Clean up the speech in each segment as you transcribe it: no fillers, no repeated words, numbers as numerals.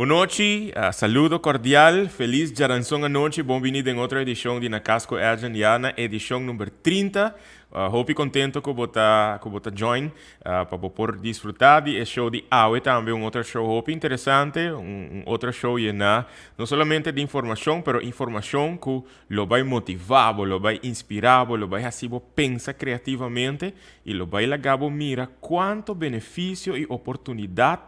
Bon nochi, saludo cordial, feliz djaranson anochi, bon bini den otro edicion di Na Cas cu Edjean, ya na edicion number 30. Hopi contento cu bo ta join pa bo por disfruta di e show di awe tambe, un otro show hopi interesante, un otro show yena no solamente di informacion, pero informacion cu lo bay motiva bo, lo bay inspira bo, lo bay haci bo pensa creativamente y lo bay laga bo mira cuanto beneficio y oportunidad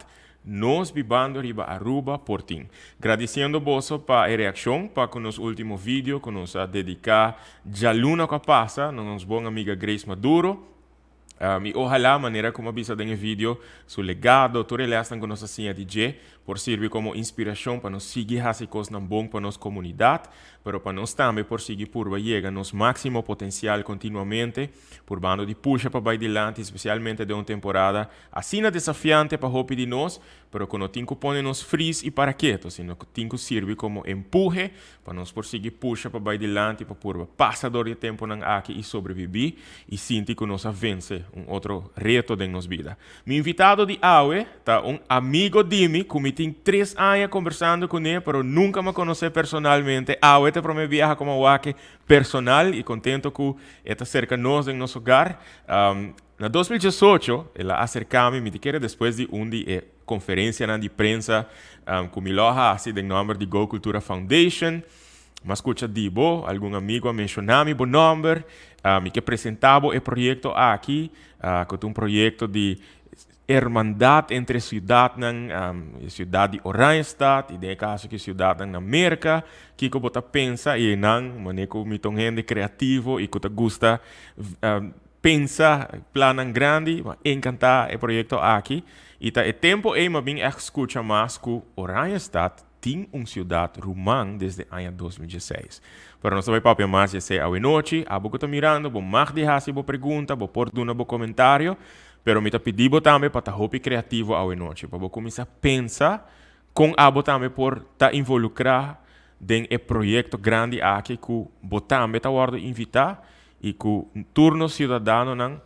nos bibando riba Aruba por tin. Gradiciendo boso pa e reaccion pa cu nos ultimo video cu nos a dedica djaluna cu a pasa na nos bon amiga Grace Maduro. Y ojalá, manera cu mi a bisa den e video, su legado, tur e lesnan cu nos a siña di dje, por sirbi como inspiracion pa nos sigui haci cosnan bon pa nos comunidad, pero pa nos tambe por sigui purba yega nos maximo potencial continuamente, purbando di pusha pa bay dilanti, especialmente den un temporada asina desafiante pa hopi di nos, pero cu no tin cu pone nos freeze y para keto, sino cu tin cu sirbi como empuhe pa nos por sigui pusha pa bay dilanti, pa purba pasa door di e temponan aki y sobrevivi y sinti cu nos a vence un otro reto den nos bida. Mi invitado di awe ta un amigo di mi cu mi tin 3 aña conversando cune, pero nunca mi a conoce personalmente. Awe ta prome biaha cu mi a wak e personal y contento cu e ta cerca nos den nos hogar. Na 2018, el a acerca mi, mi ta kere despues di un di e conferencianan di prensa cu mi lo a haci den nomber di Go Cultura Foundation. M'a scucha di bo, algun amigo a menciona mi bo nomber, mi kier presenta bo e proyecto aki, cu ta un proyecto di hermandad entre ciudadnan, ciudad di Oranjestad y den e caso aki ciudadnan na Merca, kico bo ta pensa y nan, manera cu mi ta un hende creativo y cu ta gusta pensa plannan grandi, m'a encanta e proyecto aki y ta e tempo ey m'a bin echt scucha mas cu Oranjestad tin un ciudad ruman desde aña 2016. Pero nos ta bay papia mas di esey awe nochi. Abo cu ta mirando, bo mag di haci bo pregunta, bo por duna bo comentario, pero mi ta pidi bo tambe pa ta hopi creativo awe nochi, pa bo cuminsa pensa con abo tambe por ta involucra den e proyecto grandi aki cu bo tambe ta wordo invita y cu tur nos ciudadanonan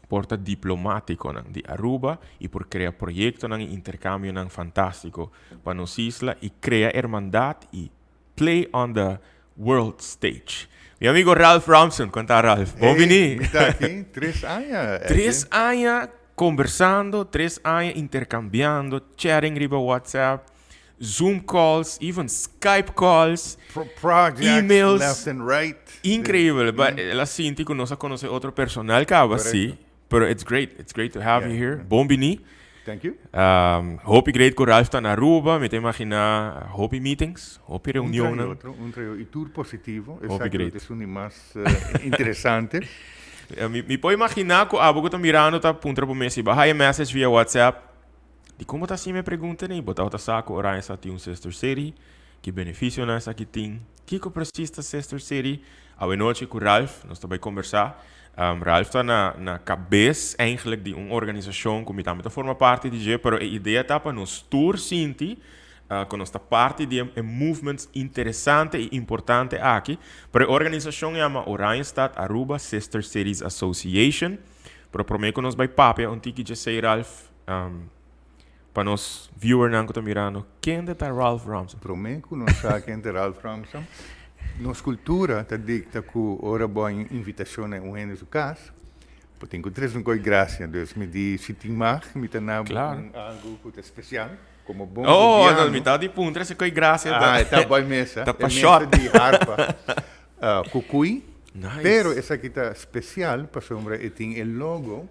por ta diplomaticonan di Aruba y por crea proyectonan y intercambionan fantastico pa nos isla y crea hermandad y play on the world stage. Mi amigo Ralph Ramson, con ta, Ralph? Bon bini. Mi ta aki 3 aña. 3 aña conversando, 3 aña intercambiando, chatting riba WhatsApp, Zoom calls, even Skype calls, projects, emails. Left and right. Increibel. But el a sinti cu nos a conoce otro personal caba, si. Pero it's great. It's great to have you here. Bon bini. Thank you. Hopi great cu Ralph ta na Aruba. Mi ta imagina hopi meetings, hopi Un reunion. tras otro, un tras y tur positivo. Hopi Esaki great. ta un mas interesante. Mi por imagina cu abo cu ta mirando ta puntra pa mi si bo a haya message via WhatsApp. Di con ta asina mi pregunta ni? Bo ta sa cu Oranjestad tin un sister city. Ki beneficionan esaki tin? Kico precies ta sister city? Awe nochi cu Ralph, nos ta bay conversa. Ralph ta na cabes eigenlijk di un organisacion cu mi tambe ta forma parti di dje, pero e idea ta pa nos tur sinti cu nos ta parti di e movements interesante y importante aki. Pero e organisacion yama Oranjestad Aruba Sister Cities Association. Pero prome cu nos bay papia un tiki dje esey, Ralph, pa nos viewernan cu ta mirando, ken ta Ralph Ramson? Prome cu nos sa ken ta Ralph Ramson, nos cultura ta dicta cu ora bo invitacion na un hende su cas, bo tin cu trece un co'i gracia. Dus mi di, si tin mag, mi ta na un algo cu ta special, como bon Oh, rubiano. No, mi ta di puntra e co'i gracia. Ah, ta boy mesa. Ta pa E mesa shot. di harpa. Cucui. Nice. Pero esaki ta special, pasobra e tin e logo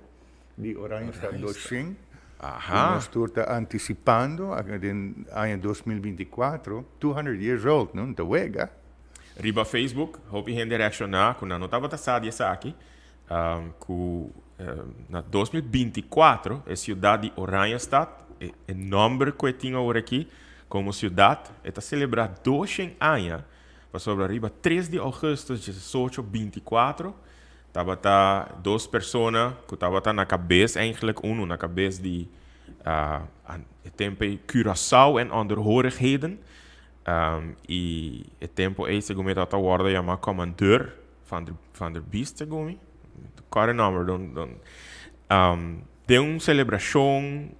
di Oranjestad 200. Nos tur ta anticipando den aña 2024, 200 years old, no? Ta wega. Riba Facebook, hopi hende reacciona cu nan no tabata sa di esaki, cu na 2024 e ciudad di Oranjestad, e nomber cu e tin awor aki como ciudad, e ta celebra 200 aña, pasobra riba 3 di augustus 1824, tabata dos persona cu tabata na cabes eigenlijk, uno na cabes di e tempo ey Curaçao en onderhorigheden. Y e tempo ey, segun mi, tabata wordo yama commandeur van der Biest, segun mi. Corre nomber, don. Den un celebracion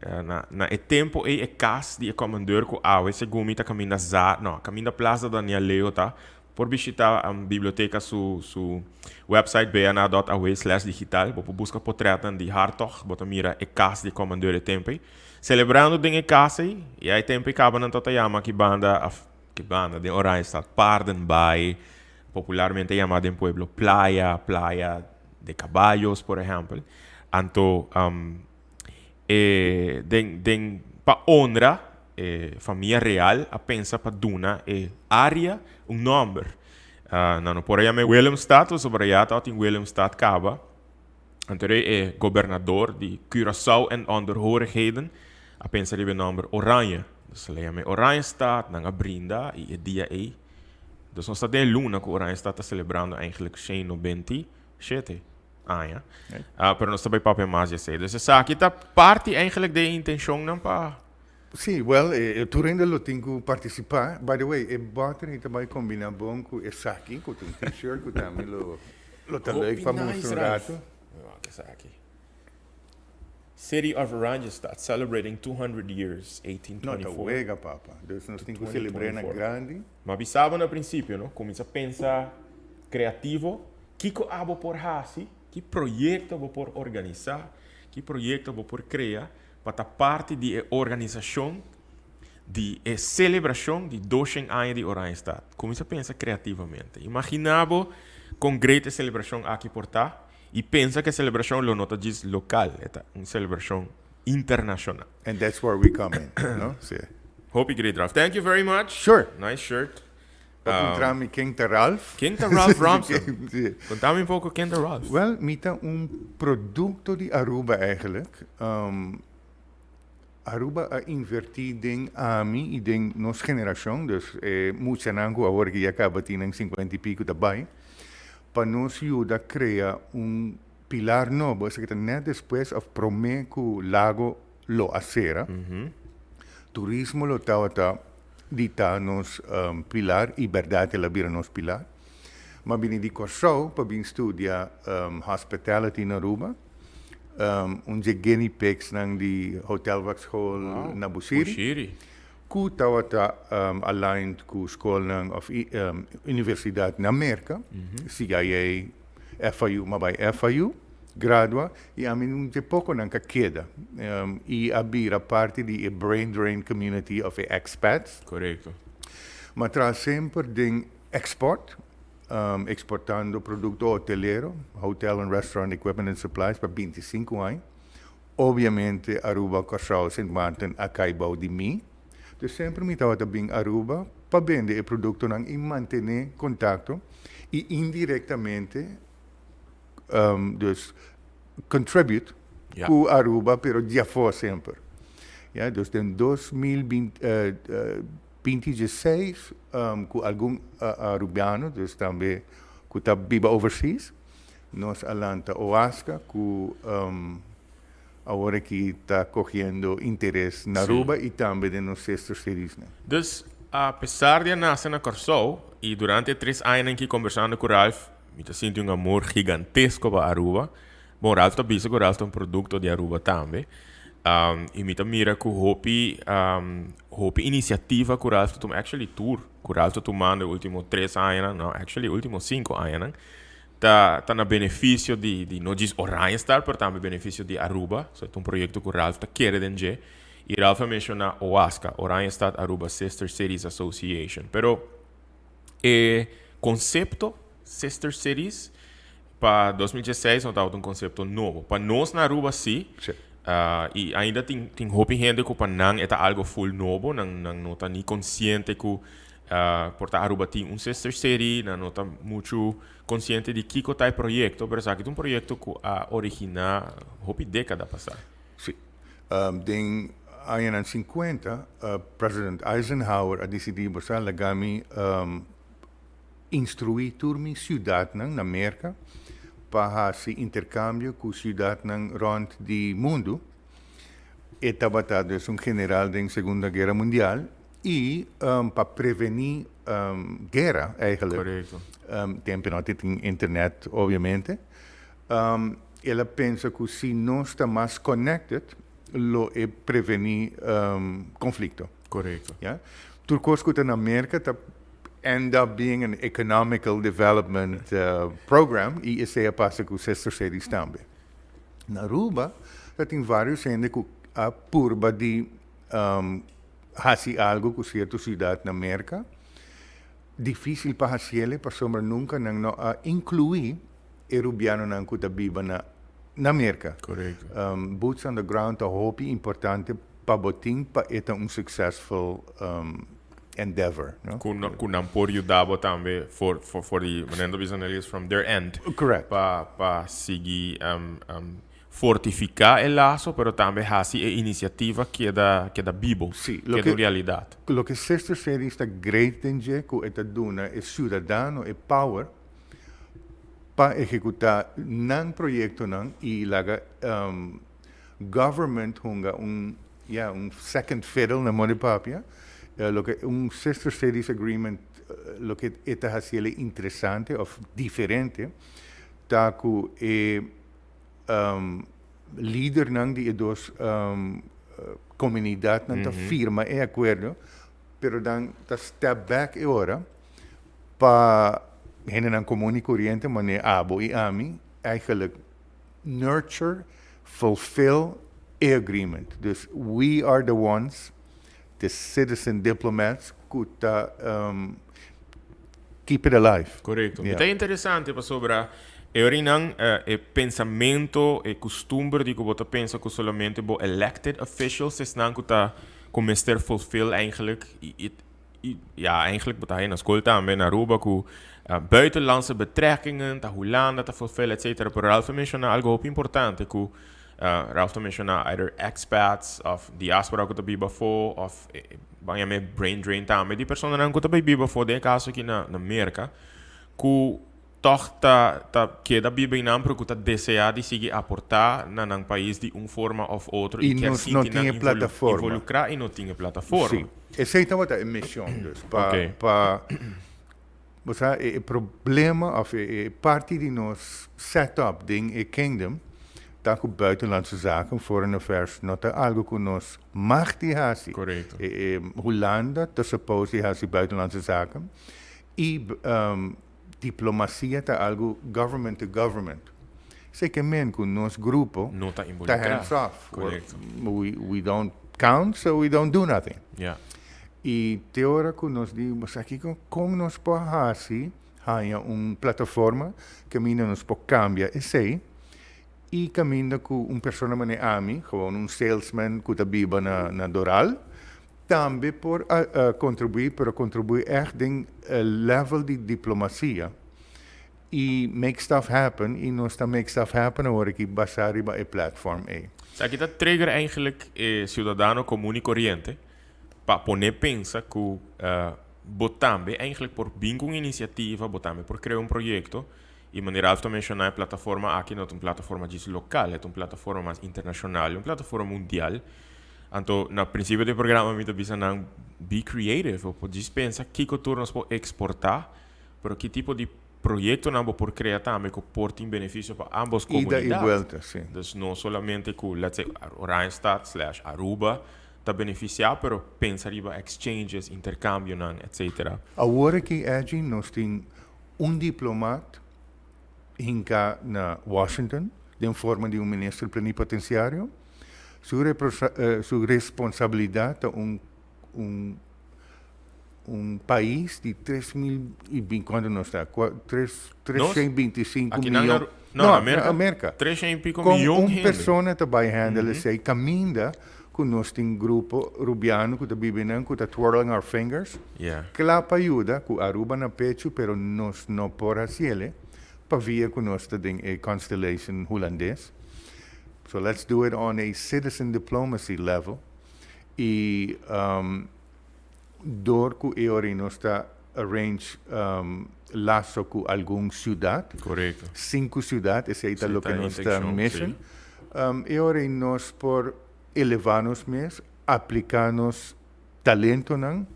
na e tempo ey e cas di e commandeur cu awe segun mi ta caminda za no caminda Plaza Daniel Leo ta por bishita biblioteca su su website bna dot awe slash digital bo por busca potretnan di Hartog bo ta mira e cas di e commandeur e tempo ey celebrando den e cas ey ya e tempo ey caba nan ta ta yama ki banda of ki banda den Oranjestad Paardenbaai popularmente yama den pueblo Playa Playa de Caballos por ehempel anto e den den pa honra e famia real a pensa pa duna e area un nomber nan no por a yama e Willemstad pasobra ya tabatin Willemstad caba anto e gobernador di Curaçao en Onderhorigheden a pensa riba e nomber Oranje dus a yama e Oranjestad nan a brinda y e dia ey Dus nos ta den e luna ku Oranjestad ta selebrando eigenlijk 197 aña. Pero nos ta bai papia mas di esei. Dus esaki ta parti eigenlijk di e intenshonnan pa. Sí, wel, e tur hende lo tin ku partisipá. By the way, e bòter ei ta bai kombiná bon ku esaki, ku ta un t-shirt ku tambe lo ta leuk pa mustra un ratu. Wak esaki. City of Oranjestad celebrating 200 years, No ta 1824 wega, papa. Dus nos to tin ku selebr'é na 2024. grandi. Ma bisa bo na principio, no? Cuminsa pensa creativo, kico abo por haci, ki proyecto bo por organisa, ki proyecto bo por crea pa ta parti di e organisacion di e celebracion di doshen aña di Oranjestad. Cuminsa pensa creativamente. Imagina bo con great e celebracion aki por ta. Y pensa cu e celebracion lo no ta djis local, e ta un celebracion internacional. And that's where we come in, no? Si. Hopi great, Ralph. Thank you very much. Sure. Nice shirt. Pa puntra mi ken ta Ralph. Ken ta Ralph Romson? Si. Conta mi un poco ken ta Ralph. Well, mi ta un producto di Aruba eigenlijk. Aruba a inverti den ami y den nos generacion, dus e muchanan cu awor ki ya caba tin nan cincuenta y pico ta bay, pa nos yuda crea un pilar nobo, esaki ta net despues of prome cu Lago lo a cera, turismo lo tabata di ta nos pilar y berdad el a bira nos pilar. M'a bini di Corsou pa bin studia hospitality na Aruba. Un dje guinea pigsnan di Hotelvakschool na Bushiri. Bushiri. Ku tabata aligned ku skolnan of universidat na Merka, CIA, FIU, m'a bai FIU, gradua, i ami un dje pokonan ka keda i a bira parti di e brain drain community of e expats. Korekto. M'a traha semper den export. Exportando producto hotelero, hotel and restaurant equipment and supplies, pa 25 aña. Obviamente Aruba, Curaçao, Sint Maarten a cay bou di mi. Dus semper mi tabata bin Aruba pa bende e productonan y mantene contacto y indirectamente dus contribute cu Aruba pero di afo semper. Ya, dus den 2020 2016 cu algun Arubiano, dus tambe cu ta biba overseas, nos a lanta OASCA cu awor aki ta cogiendo interes na Aruba y tambe den nos sister cities nan. Dus, a pesar di a nace na Corsou y durante e tres añanan ki conversando cu Ralph, mi ta sinti un amor gigantesco pa Aruba. Bon, Ralph ta bisa cu Ralph ta un producto di Aruba tambe. Y mi ta mira cu hopi, hopi iniciativa cu Ralph ta tuma, actually tur cu Ralph ta tumando e ultimo tres añanan, no, actually e ultimo cinco añanan, ta, ta na beneficio di, di no djis Oranjestad, pero tambe beneficio di Aruba. So e ta un proyecto cu Ralph ta kere den dje. Y Ralph a menciona OASCA, Oranjestad Aruba Sister Cities Association. Pero e concepto Sister Cities Pa 2016 no tabata un concepto nobo. Pa nos na Aruba si. Si. Y ainda tin tin hopi hende cu pa nan e ta algo full nobo. Nan nan no ta ni consciente cu por ta Aruba tin un sister city. Nan no ta mucho consciente di kico ta e proyecto. Pero esaki ta un proyecto cu a origina hopi decada pasa. Si. Den añanan 50 President Eisenhower a dicidi bo sa laga mi Instruí tur mi siudatnan na Merka pa hasi interkambio ku siudatnan rònt di mundu. E tabata dus un general den Segunda Guera Mundial i pa prevení guera eigenlijk. Korekto. Tempu no tin internet obviamente. El a pensa ku si nos ta mas connected, lo e prevení konflikto. Ya? Tur kos ku ta na Merka ta end up being an economical development program i esei a pasa ku Sister Cities tambe. Na Aruba ta tin varios hende ku a purba di hasi algu ku sierto siudat na Merka. Difísil pa hasiel pasobra nunka nan no a inkluí e rubianonan ku ta biba na na Merka. Boots on the ground ta hopi importante pa bo tin pa e ta un successful endeavor, no? Ku nan por yuda bo tambe for for di manera ta bisa Nelly from their end. Pa pa sigui fortifiká e laso pero tambe hasi e inisiativa keda keda bibo, keda un realidat. Loke Sister Cities ta great den dje ku e ta duna e siudadano e power pa ehekutá nan proyektonan i laga government hunga un ya un second fiddle na modo di papia. Loke un Sister Cities Agreement loke e ta hasi el interesante òf diferente ta ku e lidernan di e dos komunidatnan ta firma e akuerdo, pero nan ta step back e ora pa hendenan komun i koriente manera abo i ami eigenlijk nurture, fulfill e agreement. Dus we are the ones, the citizen diplomats ku ta keep it alive. Korekto. I ta interesante pasobra e orinan e pensamento, e kustumber di ku bo ta pensa ku solamente bo elected officials esnan ku ta ku mester fulfill eigenlijk i i ja eigenlijk bo ta haña na skol tambe na Aruba ku buitenlandse betrekkingen ta Hulanda ta fulfill etcetera pero Ralph a menshoná algo hopi importante ku Ralph ta menshoná either expats òf diaspora ku ta biba afó òf ban yam'é brain drain tambe di personanan ku ta bai biba afó den e kaso aki na Merka ku tòg ta ta keda biba einan pero ku ta deseá di sigui aportá na nan pais di un forma òf otro i kier sinti nan involukrá i no tin e plataforma. Sí, esei tabata e mishon dus pa pa bo sa e problema òf e parti di nos set up den e kingdom ta ku buitenlandse zaken, foreign affairs no ta algu ku nos mag di hasi. E Hulanda ta suppose di hasi buitenlandse zaken i diplomacia ta algo government to government. Esey ke men cu nos grupo No ta involucra. ta hands off. We don't count so we don't do nothing. Y te ora cu nos di bo sa kico con nos por haci haya un plataforma caminda nos por cambia esey y caminda cu un persona manera ami, gewoon un salesman cu ta biba na Doral, Tambe por a contribui, pero contribui echt den e level di diplomacia y make stuff happen y nos ta make stuff happen awor aki basa riba e platform ey. Esaki ta trigger eigenlijk e ciudadano comun y coriente pa pone pensa cu bo tambe eigenlijk por bin cu un iniciativa, bo tambe por crea un proyecto y manera Ralph ta menciona e plataforma aki no ta un plataforma djis local, e ta un plataforma mas internacional, un plataforma mundial. Anto na principio di e programa mi ta bisa nan be creative, bo por djis pensa kiko tur nos por exporta, pero ki tipo di proyectonan bo por crea tambe cu por tin beneficio pa ambos Ida y comunidad. vuelta, si. Dus no solamente cu let's say Oranjestad slash Aruba ta beneficia, pero pensa riba exchanges, intercambionan, etcetera. Awor aki Edjie nos tin un diplomaat hinca na Washington den forma di un minister plenipotenciario. Su su responsabilidad ta un un un pais di tres mil y bin cuanto nos ta? Tres trescientos binticinco miyon. No, na Merca. Na Merca. Trescientos y pico miyon hende. Con un persona ta bay handle esey caminda cu nos tin grupo Rubiano cu ta biba eynan cu ta twirling our fingers. Cla pa yuda cu Aruba na pecho pero nos no por haciele pavia cu nos ta den e constellation Hulandes. So let's do it on a citizen diplomacy level y door cu e ora nos ta arrange lazo cu algun ciudad. Cinco ciudad, esey ta loke nos ta mission. E ora nos por eleva nos mes, aplica nos talentonan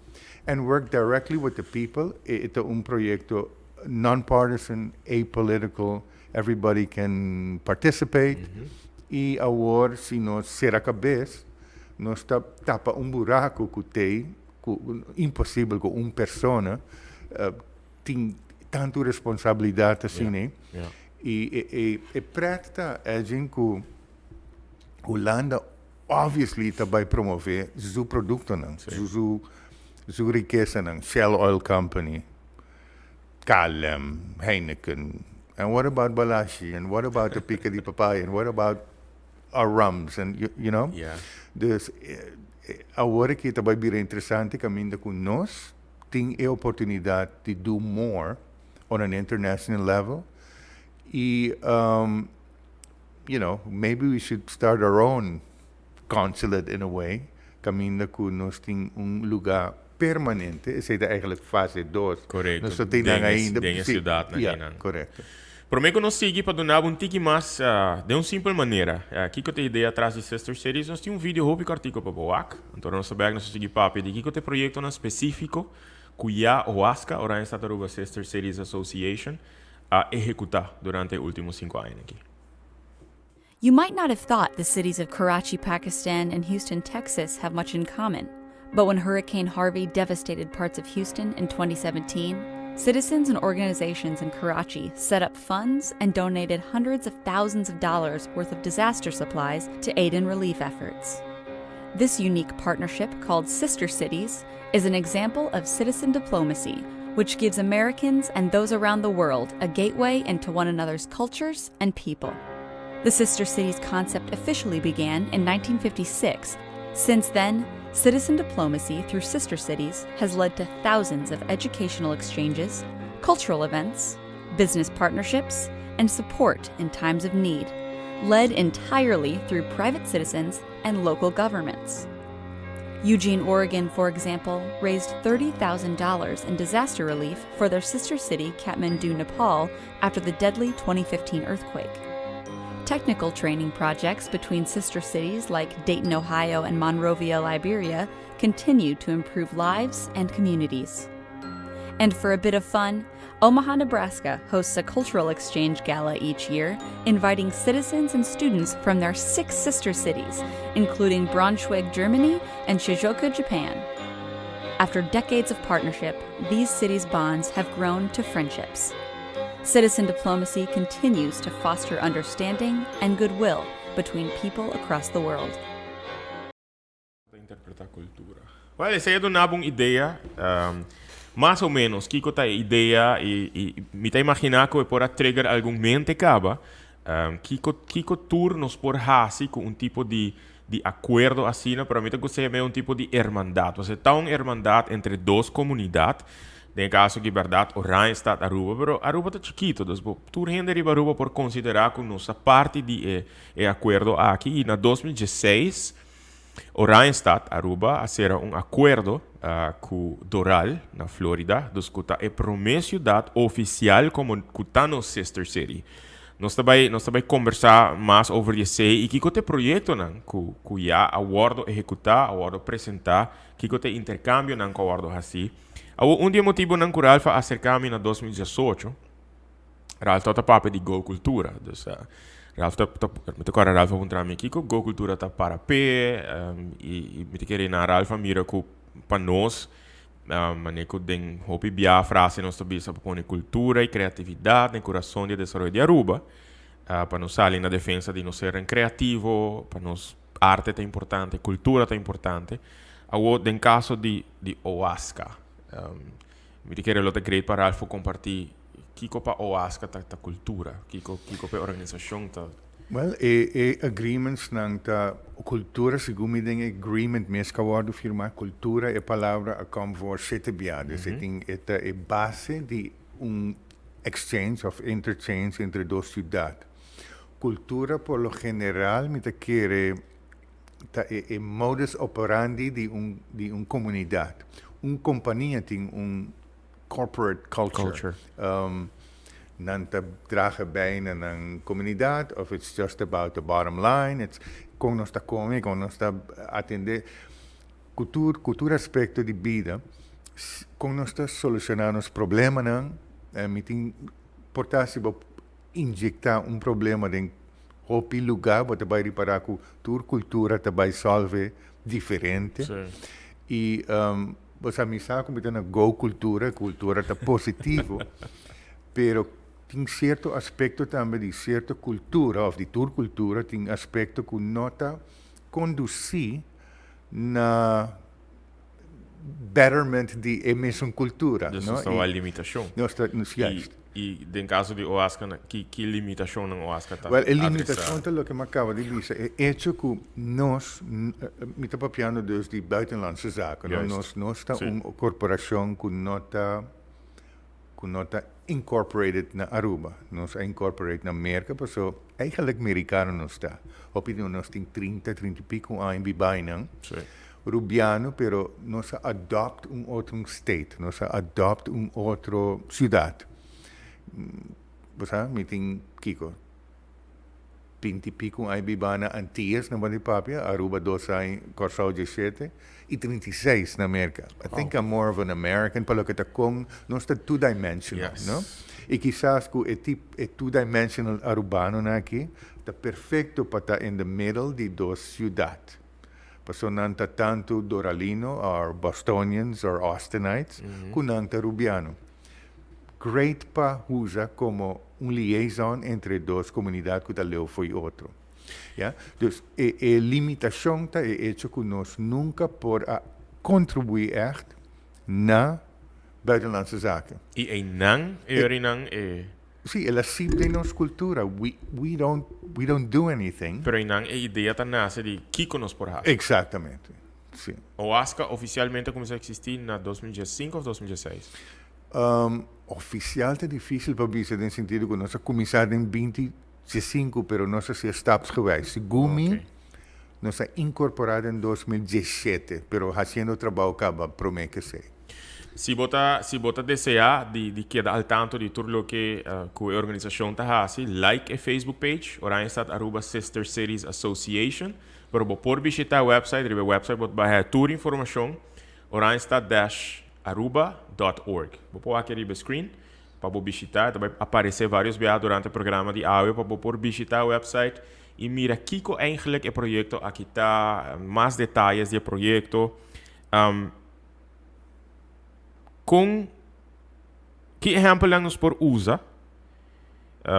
and work directly with the people. E ta un proyecto non-partisan, apolitical. Everybody can participate. Y awor, si nos sera cabes, nos ta tapa un buraco cu t'ey, cu imposibel cu un persona tin tanto responsabilidad asina, ne? Y e pret ta Edjean cu Hulanda obviously ta bay promove su productonan, su rikesanan, Shell Oil Company, KLM, Heineken, and what about Balashi, and what about the pica di papaya, and what about our rums, and you know? Dus awor aki ta bay bira interesante caminda cu nos tin e oportunidad di do more on an international level y maybe we should start our own consulate in a way, caminda cu nos tin un lugar permanente. Esey ta eigenlijk fase 2. Nos no tin ainda. Den e ciudad na einan. Correcto. Prome cu nos sigui pa duna un tiki mas di un simpel manera kico ta e idea atras di Sister Cities, nos tin un video hopi cortico pa bo wak. Anto nos ta bek nos sigui papia di kico ta e proyectonan specifico cu ya OASCA, Oranjestad Aruba Sister Cities Association, a ehecuta durante e ultimo 5 aña aki. You might not have thought the cities of Karachi, Pakistan, and Houston, Texas have much in common. But when Hurricane Harvey devastated parts of Houston in 2017, citizens and organizations in Karachi set up funds and donated hundreds of thousands of dollars worth of disaster supplies to aid in relief efforts. This unique partnership, called Sister Cities, is an example of citizen diplomacy, which gives Americans and those around the world a gateway into one another's cultures and people. The Sister Cities concept officially began in 1956. Since then, citizen diplomacy through sister cities has led to thousands of educational exchanges, cultural events, business partnerships, and support in times of need, led entirely through private citizens and local governments. Eugene, Oregon, for example, raised $30,000 in disaster relief for their sister city, Kathmandu, Nepal, after the deadly 2015 earthquake. Technical training projects between sister cities like Dayton, Ohio, and Monrovia, Liberia, continue to improve lives and communities. And for a bit of fun, Omaha, Nebraska hosts a cultural exchange gala each year, inviting citizens and students from their six sister cities, including Braunschweig, Germany, and Shizuoka, Japan. After decades of partnership, these cities' bonds have grown to friendships. Citizen diplomacy continues to foster understanding and goodwill between people across the world. Interpreta cultura. Well, esey ta un idea, mas o menos, kico ta e idea y mi ta imagina cu por a trigger algun mente caba, kico tur nos por hasi cu un tipo di acuerdo asina, pero mi ta gusta un tipo di hermandad. Osea, ta un hermandad entre dos comunidad, den caso cu berdad Oranjestad, Aruba, pero Aruba ta chikito, dus tur hende riba Aruba por considera cu nos parti di e acuerdo aki. Y na 2016 Oranjestad, Aruba, a sera un acuerdo cu Doral, na Florida, dus cu ta e prome ciudad oficial como cu ta nos sister city. Nos ta bay combersa mas over esey y kico ta e proyectonan cu ya a wordo ehecuta, a wordo presenta, kico ta e intercambionan cu a wordo haci. Un di e motibonan cu Ralph a acerca mi na 2018, Ralph ta papia di Go Cultura. Dus, Ralph ta, mi ta corda Ralph a puntra mi kico Go Cultura ta para pe, y mi ta kere na Ralph a mira cu pa nos, mane cu den hopi bia frase nos ta bisa pa pone cultura y creatividad den curason di desaroyo di Aruba, pa nos sali na defensa di nos ser creativo, pa nos arte ta importante, cultura ta importante. Awo, den caso di OASCA, mi ta kere lo ta great pa Ralph comparti kico pa OASCA ta cultura, kico pa organisacion ta. Well, e agreements nan ta cultura, segun mi den agreement mes cu a wordo firma, cultura e palabra a kom voor shete bia. Dus e ta e base di un exchange of interchange entre dos ciudad. Cultura por lo general mi ta kere ta e modus operandi di un comunidad. Un compania tin un corporate culture. Culture. Nan ta draga bij na een comunidad of it's just about the bottom line. It's con nos ta come, con nos ta atende. Cultura aspecto di bida, con nos ta soluciona nos problemanan, mi tin por ta si bo inyecta un problema den hopi lugar, bo ta bay ripara cu tur cultura ta bay solve diferente. Y bo sa, mi sa cu mi ta na go cultura, cultura ta positivo, pero tin cierto aspecto tambe di cierto cultura, of di tur cultura, tin aspecto cu no ta conduci na betterment di e mesun cultura. Dus no? Nos ta limitacion. Nos ta, juist. Y den caso di OASCA, ki limitacion nan OASCA ta Well, e adresa? Limitacion ta loke mi a caba di bisa. E hecho cu nos, mi ta papiando dus di buitenlandse zaken, no? Nos ta un corporacion cu no ta incorporated na Aruba. Nos a incorporate na Merca, paso eigenlijk Mericano nos ta. Hopi di nos tin 30, 30 y pico aña biba einan. Rubiano, pero nos a adopt un otro state, nos a adopt un otro ciudad. Bo sa, mi tin kiko, 20 y pico aña biba na Antillas, na banda di papia, Aruba 2 aña, Corsou 17 y 36 na Merca. I think I'm more of an American, pa loke ta con, nos ta two-dimensional, no? Y kisas cu e tipo, e two-dimensional arubano na aki, ta perfecto pa ta in the middle di dos ciudad. Paso nan ta tanto Doralino, or Bostonians, or Austinites, cu nan ta Rubiano. Great pa usa como un liaison entre dos comunidad cu ta leu fo'i otro. Ja? Dus e limitacion ta e hecho cu nos nunca por a contribui echt na buitenlandse zaken. Y einan, e nan, e Si, el a sip den nos cultura. We don't do anything. Pero einan e idea ta nace di kico nos por haci. Exactamente. Si. OASCA oficialmente a cuminsa existi na 2015 of 2016? Oficial ta dificil pa bisa den sentido cu nos a cuminsa den 2015, pero nos a haci stapsgewijs. Segun mi, nos a incorpora den 2017, pero haciendo trabou caba prome cu esey. Si bo ta desea di keda al tanto di tur loke cu e organisacion ta haci, like e Facebook page, Oranjestad Aruba Sister Cities Association, pero bo por bishita e website, riba e website bo ta haya tur informacion, oranjestad-aruba.org. Bo por aki riba screen, pa bo bishita, tambe aparece varios biaha durante e programa di awe, pa bo por bishita e website y mira kiko eigenlijk e proyecto aki ta, mas detaye di e proyecto. Cu ki ehempel nos por usa,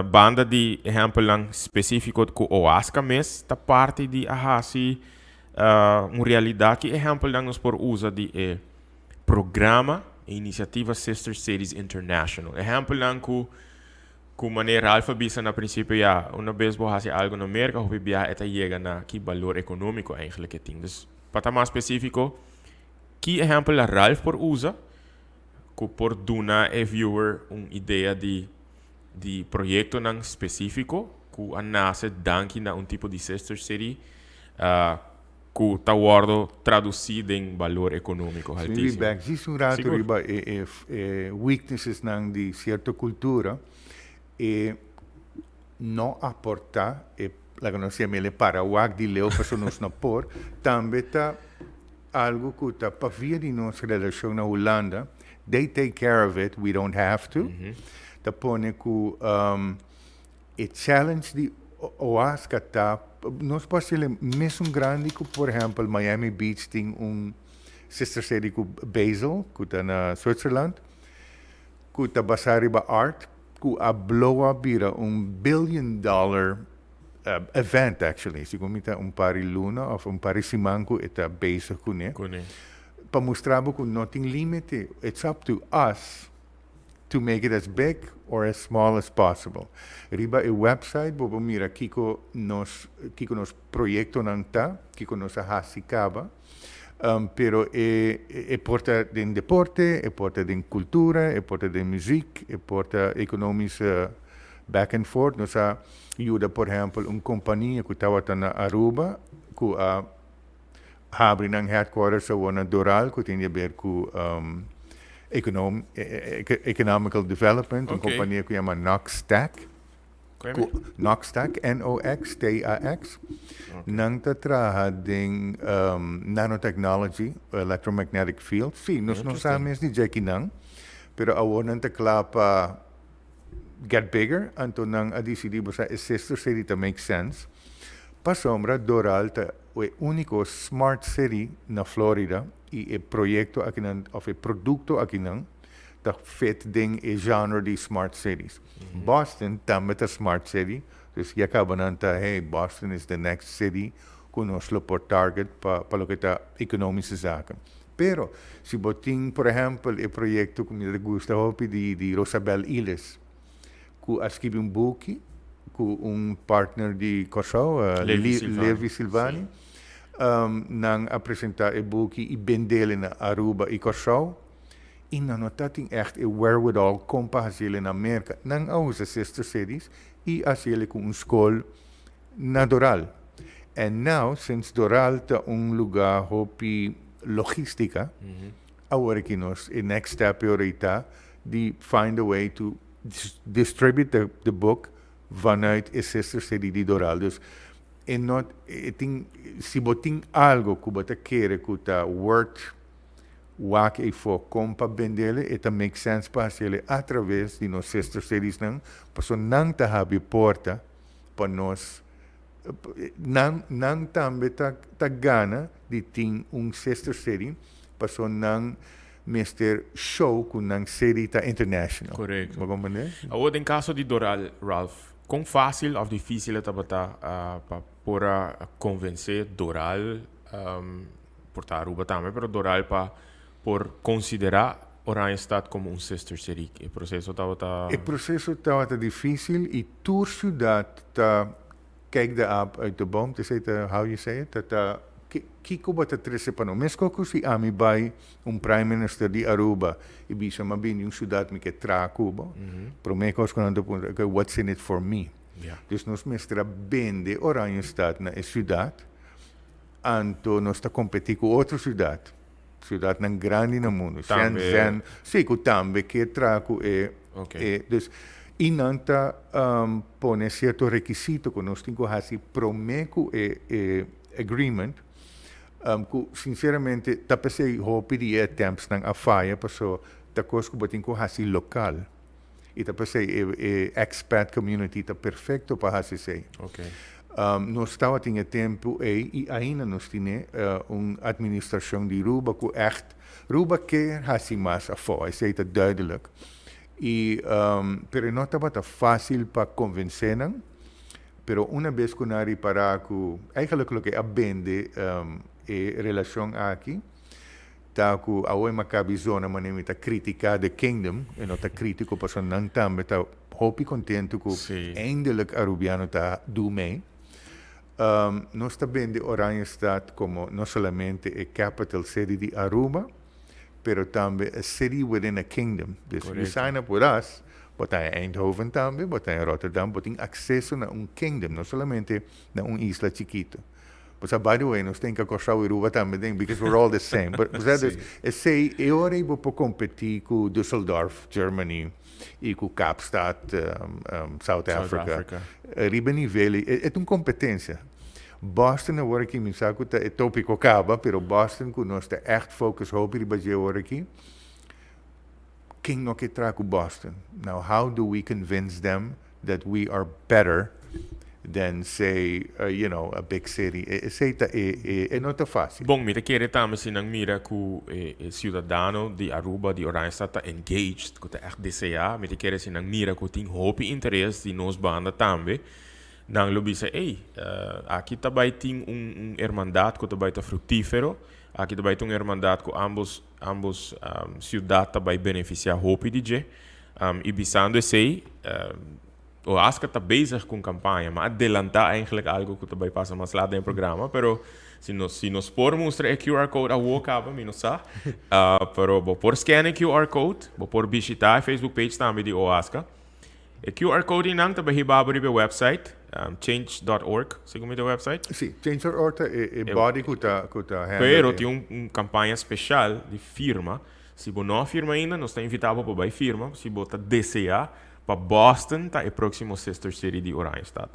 banda di ehempel specifico cu OASCA mes ta parti di a haci un realidad, ki ehempel nos por usa di e programa e iniciativa Sister Cities International? Ehempel cu manera Ralph a bisa na principio, ja, un bes bo haci algo na Merca, of biaha, e ta yega na ki balor economico eigenlijk e tin. Dus, pa ta mas specifico, ki ehempel Ralph por usa cu por duna e viewer un idea di proyectonan specifico cu a nace danki na un tipo di sister city cu ta wordo traduci den balor economico Si altisimo? Back, djis un rato riba e weaknesses nan di cierto cultura e no aporta e laga nos yama para wak di leu, paso nos no por tambe ta algo cu ta pa via di nos relacion na Hulanda. They take care of it, we don't have to. Ta pone cu e challenge di OASCA ta nos por ser mesmo grandi cu, por ehempel, Miami Beach tin un sister city cu Basel, cu ta na Switzerland, cu ta basa riba art, cu a blow up bira un billion dollar event actually. Segun mi ta un par di luna of un par di siman cu e ta bezig cune. Cune. Pa mustra cu no tin limite. It's up to us to make it as big or as small as possible. Riba e website, bo por mira kiko nos proyectonan ta, kiko nos a hasi caba. Pero e por ta den deporte, e por ta den cultura, e por ta den muziek, e por ta economisch back and forth. Nos a yuda, por ehempel, un compania cu tabata na Aruba, cu a habri nan headquarters na Doral, cu tin di haber cu economical development, un compania cu yama Noxtac. Noxtac, Noxtax. Nan ta traha den nanotechnology, electromagnetic field. Si, nos no sa mes di dje nan, pero awor nan ta cla pa get bigger, anto nan a disidí bo sa e sister city ta make sense. Pasobra Doral ta e úniko smart city na Florida i e proyekto akinan òf e produkto akinan ta fit den e genre di smart cities. Boston tambe ta smart city, dus ya kaba nan ta, hey, Boston is the next city ku nos lo por target pa loke ta economische zaken. Pero si bo tin por ehèmpel e proyekto ku mi ta gusta hopi di Rosabel Illes ku a skibi un buki ku un partner di Kòrsou, Levi Silvani, nan a presentá e buki i bendele na Aruba i Kòrsou i nan no ta tin ègt e wherewithal kon pa hasiele na Merka. Nan a usa Sister Cities i hasiele ku un skol na Doral. And now, since Doral ta un lugá hopi logística, awor aki nos e next step e ora ei ta di find a way to distribute the book vanuit e sister city di Doral. Dus e no e tin si bo tin algo ku bo ta kere ku ta worth wak eifó kon pa bendele, e ta make sense pa hasiele atraves di nos sister cities nan, pasobra nan ta habri porta pa nos. Nan tambe ta gana di tin un sister city paso nan mester show ku nan city ta international. Korekto. Bo komprendé? Awor den kaso di Doral, Ralph, kon fásil òf difísil e tabata pa por a konvensé Doral, por ta Aruba tambe, pero Doral pa por konsiderá Oranjestad komo un sister city? E proseso tabata. E proseso tabata difísil i tur siudat ta kijk de aap uit de boom, te say ta how you say it, ta ta kiko bo ta trese pa nos. Meskos ku si ami bai un prime minister di Aruba i bisa mi a bini un siudat mi ke traha ku bo, prome kos ku nan ta puntra, okay, what's in it for me? Dus nos mester a bende Oranjestad na e siudat, anto nos ta kompetí ku otro siudat, siudatnan grandi na mundu, Shenzhen, sí, ku tambe ke traha ku e, e, dus i nan ta pone sierto rekisito ku nos tin ku hasi promé ku e e agreement, ku sinceramente ta p'esei hopi di e attemptsnan a faya paso ta kos ku bo tin ku hasi lokal i ta p'esei e e expat community ta perfecto pa hasi esei. Nos tabatin e tempu ei i ainda nos tine un administracion di Ruba ku ègt Ruba ke hasi mas afó, esei ta duidelijk. I pero e no tabata fácil pa konvensé nan, pero una bes ku nan a ripará ku eigenlijk loke a bende e relashon aki ta ku awe mi a kabi zona manera mi ta kritiká the kingdom, e no ta krítiko pasobra nan tambe ta hopi kontentu ku eindelijk Arubiano ta du mee. Nos ta bende Oranjestad komo no solamente e capital city di Aruba, pero tambe a city within a kingdom. Dus you sign up with us, bo ta in Eindhoven tambe, bo ta in Rotterdam, bo tin acceso na un kingdom, no solamente na un isla chikito. Bo sa, by the way, nos tin ka Kòrsou i Aruba tambe den, because we're all the same. But, bo sa, dus, esei, e ora ei bo por kompetí ku Düsseldorf, Germany, i ku Kaapstad, South Africa. Riba e nivel ei, e ta un kompetensia. Boston awor aki, mi sa ku ta e tópiko kaba, pero Boston ku nos ta ègt focus hopi riba dje awor aki, ken no ke traha ku Boston? Now, how do we convince them that we are better than say, a big city? Esei ta e, e, e no ta fácil. Bon, mi ta kere tambe si nan mira ku e e siudadano di Aruba, di Oranjestad ta engaged, ku ta ègt deseá, mi ta kere si nan mira ku tin hopi interes di nos banda tambe, Nan lo bisa, Ey, aki ta bai tin un un hermandad cu ta bai ta fructifero, aki ta bai tin un hermandad cu ambos ambos ciudad ta bai beneficia hopi di dje. Y bisando esey, Oaska ta bezig cu un campaña, ma a delanta eigenlijk algo cu ta bai pasa mas laat den e programa, pero si nos si nos por mustra e QR code awo caba, mi no sa, pero bo por scan e QR code, bo por bishita e Facebook page tambe di Oaska. E QR code nan ta bay hiba bo riba e website, change.org, segun mi ta e website. Sí, change.org ta e body cu ta cu ta handle. Pero tin un campaña special di firma. Si bo no a firma ainda, nos ta invita bo pa bay firma, si bo ta desea pa Boston ta e proximo sister city di Oranjestad.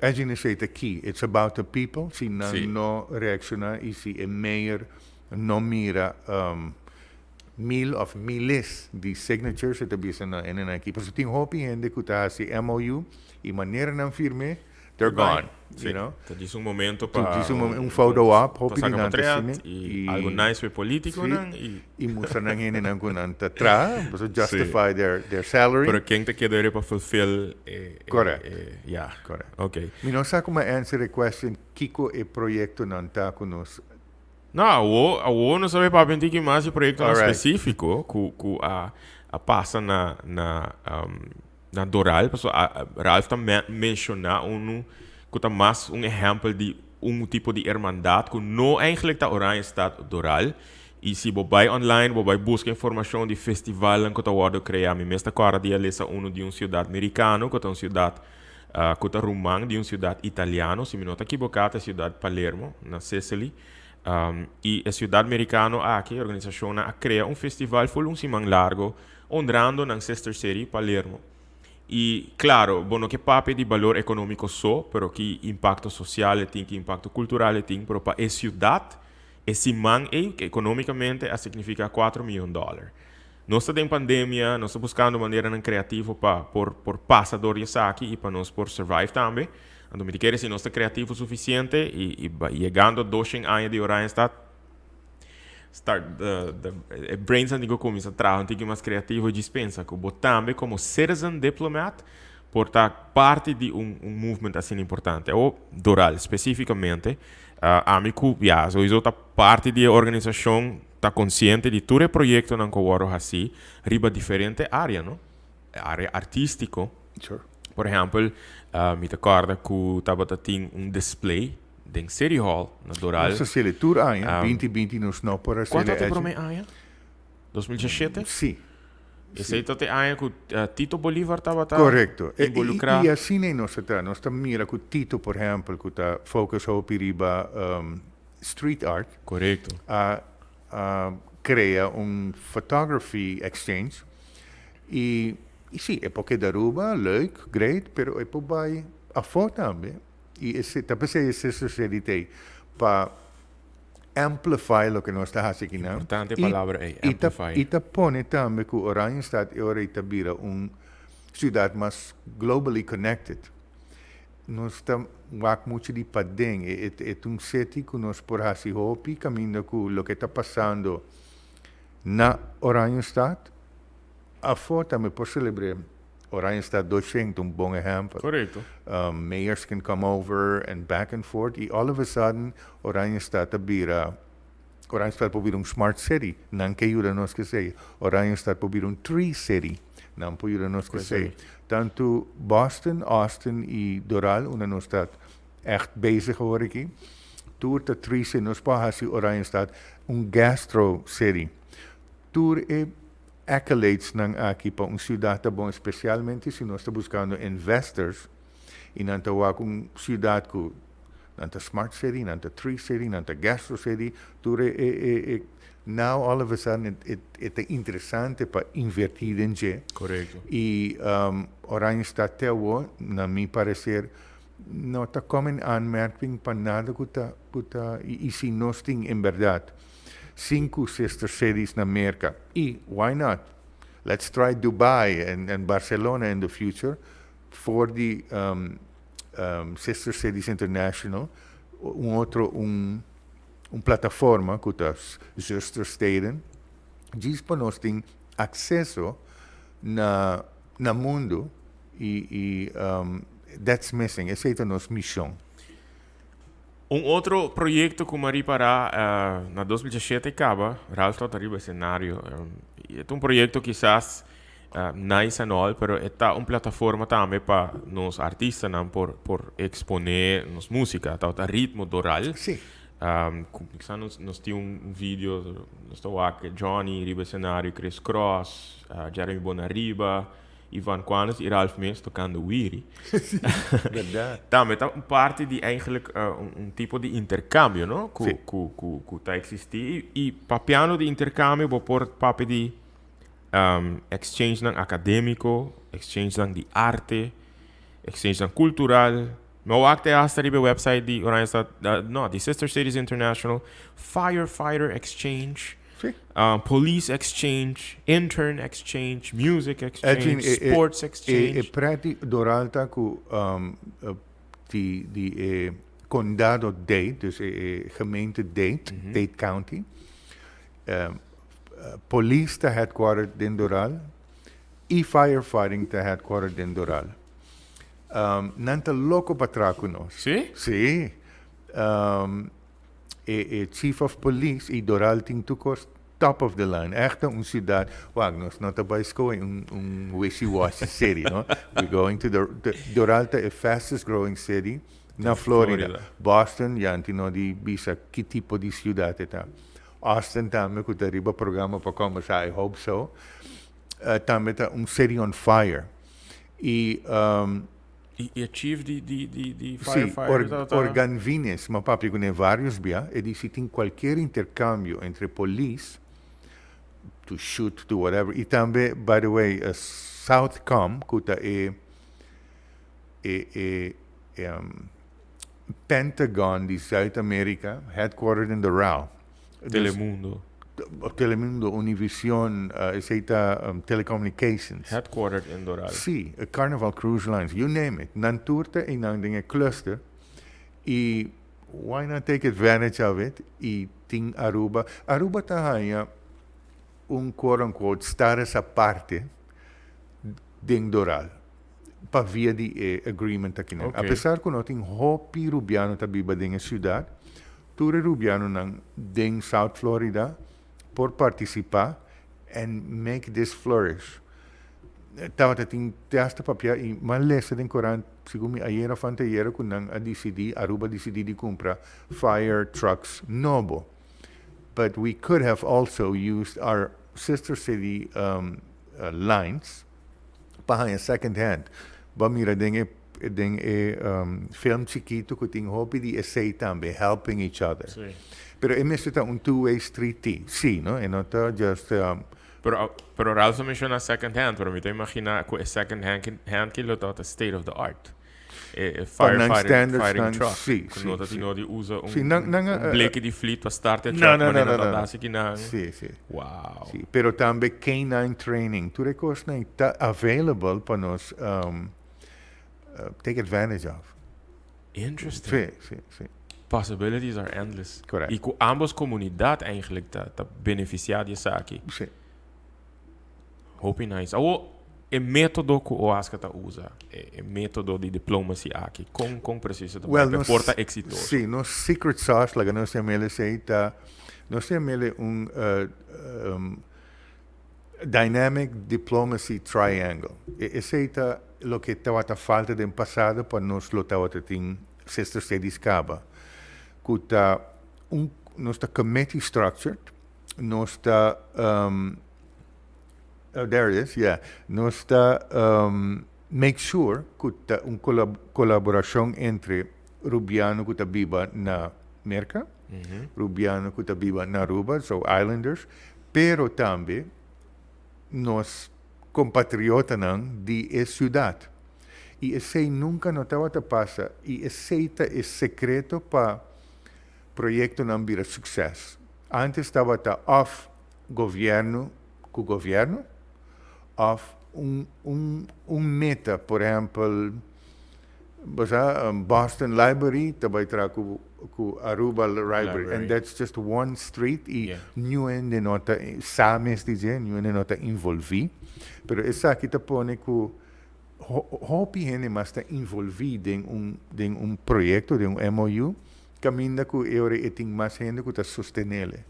Edgin esey ta key, it's about the people, si nan no reacciona y si e mayor no mira. Mil of miles di signatures e ta bisa na ene nan aki. Pasobra tin hopi hende ku ta hasi MOU i manera nan firm'é, they're gone, you know. Ta djis un momento pa. Ta djis un momento, un photo op, hopi di nan ta asina. I algu nice pa e politiconan i. I mustra nan hendenan ku nan ta traha, pasobra justify their salary. Pero ken ta keda riba fulfill e. Correct. Ya. Correct. Ok. Mi no sa ku mi a answer e question kiko e proyektonan ta ku nos. No, awo, awo nos a bay papia un tiki mas di proyectonan specifico cu, cu a, a pasa na, na, na Doral. Paso a, Ralph ta me, menciona unu cu ta mas un ehempel di un tipo di hermandad cu no eigenlijk ta Oranjestad Doral. Y si bo bay online, bo bay busca informacion di festivalnan cu ta wordo crea. Mi mes ta corda di a lesa unu di un ciudad Mericano cu ta un ciudad cu ta ruman di un ciudad italiano, si mi no ta equiboca ta e ciudad Palermo, na Sicily. Y e ciudad mericano aki, e organisacionnan a crea un festival full un siman largo honrando nan sister city, Palermo. Y claro, bo no ke papia di balor economico so, pero ki impacto social e tin, ki impacto cultural e tin, pero pa e ciudad e siman ey economicamente a significa cuatro miyon dollar. Nos ta den pandemia, nos ta buscando maneranan creativo pa por por pasa dor di esaki y pa nos por survive tambe. Anto mi ta kere si nos ta creativo suficiente y y yegando doshen aña di Oranjestad, start the the e brains nan tin cu cuminsa traha un tiki mas creativo y djis pensa cu bo tambe como citizen diplomat por ta parti di un un movement asina importante. Awor Doral specificamente, ami cu ya sowiso ta parti di e organisacion. Ta konsiente di tur e proyektonan ku a wòrdu hasí riba diferente área, no? E área artístiko. Por ehèmpel, mi ta kòrda ku tabata tin un display den City Hall na Doral. Nos a hasiel tur aña, 2020 nos no por hasiel. Kua tabata e promé aña? 2017? Sí. Esei tabata e aña ku Tito Bolivar tabata involukrá. I asina nos ta traha. Nos ta mira ku Tito, por ehèmpel, ku ta focus hopi riba street art. Korekto. A a krea un photography exchange i i si e por keda Aruba, leuk, great, pero e por bai afó tambe i ese ta p'esei e Sister City t'ei pa amplify loke nos ta hasi akinan. Importante palabra ei, amplify. I ta pone tambe ku Oranjestad e ora ei ta bira un siudat mas globally connected. Nos ta wak muchu di paden. E e ta un seti ku nos por hasi hopi kaminda ku loke ta pasando na Oranjestad. Afó tambe por selebr'é. Oranjestad 200 ta un bon ehèmpel. Korekto. Mayors can come over and back and forth i all of a sudden Oranjestad ta bira, Oranjestad por bira un smart city. Nan ke yuda nos kesei. Oranjestad por bira un tree city. Nan por yuda nos kesei. Tantu Boston, Austin i Doral, unda nos ta ègt bezig awor aki, tur ta tree city. Nos por hasi Oranjestad un gastro city. Tur e accolades-nan aki pa un siudat ta bon, spesialmente si nos ta buskando investors i nan ta wak un siudat ku Nan ta smart city, nan ta tree city, nan ta gastro city, tur e e e e now all of a sudden e e ta interesante pa inverti den dje. Korekto. I Oranjestad te awor, na mi parecer, no ta kom in aanmerking pa nada ku ta ku ta i si nos tin en berdad sinku sister cities na Merka i why not let's try Dubai and and Barcelona in the future for di Sister Cities International, un otro un un plataforma ku ta Zustersteden, djis pa nos tin akseso na na mundu i i that's missing, esei ta nos mishon. Un otro proyekto ku mi a ripará na 2017 kaba, Ralph tabata riba esenario, i e ta un proyekto kisas Nice and all, pero e ta un plataforma tambe pa nos artistanan por por exponé nos música. Tabata Ritmo Doral. Sí. Ku kisa nos nos tin un video, nos ta wak Johnny riba escenario, Chris Cross, Jeremy Bonariba, Ivan Quanes y Ralph mes tocando wiri. Sí, berdad. Tambe ta un parti di eigenlijk un un tipo di intercambio, no? Ku Sí. ku ku ku ta existi y papiando di intercambio bo por papia di Exchangenan akadémiko, exchangenan di arte, exchangenan kultural. Mi a wak te hasta riba e website di Oranjestad, no, di Sister Cities International, Firefighter Exchange. Police exchange, intern exchange, music exchange, Edwin, sports e exchange. E preti Doral ta ku di e condado Dade, dus e gemeente Dade, Dade County. Police ta headquartered den Doral y firefighting ta headquartered den Doral. Nan ta loco pa traha cu nos. Sí? Sí. E chief of police y Doral tin tur cos top of the line. Echt un ciudad. Wak, nos no ta bay scohe un wishy-washy city, no? We going to the Doral ta e fastest growing city na Florida. Florida. Boston, ya anti no di bisa ki tipo di ciudad e ta. Austin tambe, cu ta riba programa pa conversa, I hope so. Tambe ta un city on fire. Y E chief di Sí, firefighters Organvines, m'a papia cu ne varios bia, e di si tin cualkier intercambio entre polis, to shoot, to whatever, y tambe, by the way, Southcom, cu ta e Pentagon di Zuid America, headquartered in Doral. Dus, Telemundo. Telemundo, Univision, esey ta telecommunications. Headquartered in Doral. Sí, Carnival Cruise Lines, you name it. Nan tur ta einan den e cluster y why not take advantage of it y tin Aruba. Aruba ta haya un quote unquote status aparte den Doral pa via di e agreement aki nan. A pesar cu no tin hopi Rubiano ta biba den e ciudad, tur e Rubianonan den South Florida por participa and make this flourish. Tabata tin te hasta papia y m'a lesa den corant segun mi ayer of anteayer cu nan a dicidi, Aruba a dicidi di cumpra fire trucks nobo. But we could have also used our sister city lines pa haña second hand. Bo a mira den e film chikito cu tin hopi di esey tambe, helping each other. Pero e mester ta un two-way street, sí, no? E no ta just Pero Ralph a menciona second hand, pero mi ta imagina cu e second hand cu lo ta state of the art. E Pa nan firefighting standards fighting nan, truck. Cu no ta tin di usa un Sí, nan, un bleki di fleet pa start e No, truck, no, maar no, nan no, ta no. dasi ki nan. Sí. Wow. Sí, pero tambe K9 training. Tur e cosnan ta available pa nos take advantage of. Interesting. Sí. Possibilities are endless. Correct. Y cu ambos comunidad eigenlijk ta beneficia di esaki. Hopi nice. Awo, e metodo cu OASCA ta usa, e metodo di diplomacy aki, con preciso ta Well, pa nos, por ta exitoso? Sí, nos secret sauce, laga nos yam'e esey, ta, nos yam'e un dynamic diplomacy triangle. Esey ta loke tawata falta den pasado pa nos lo tawata tin sister cities caba. Cu ta nos ta committee structured, nos ta oh, there it is, yeah. Nos ta make sure cu ta un colaboracion entre Rubiano cu ta biba na Merca, Rubiano cu ta biba na Aruba, so islanders, pero tambe nos compatriotanan di e ciudad. Y esey nunca no tawata pasa. Y esey ta e secreto pa proyectonan bira succes. Antes tawata of gobierno cu gobierno, of un meta, por ehempel, bo sa, Boston Library, ta bay traha cu Aruba Library. Library. And that's just one street y niun hende no ta sa mes di dje, niun hende no ta envolvi. Pero esaki ta pone cu hopi hende mas ta envolvi den un proyecto, den un MOU, caminda cu e ora e tin mas hende cu ta sosten'e.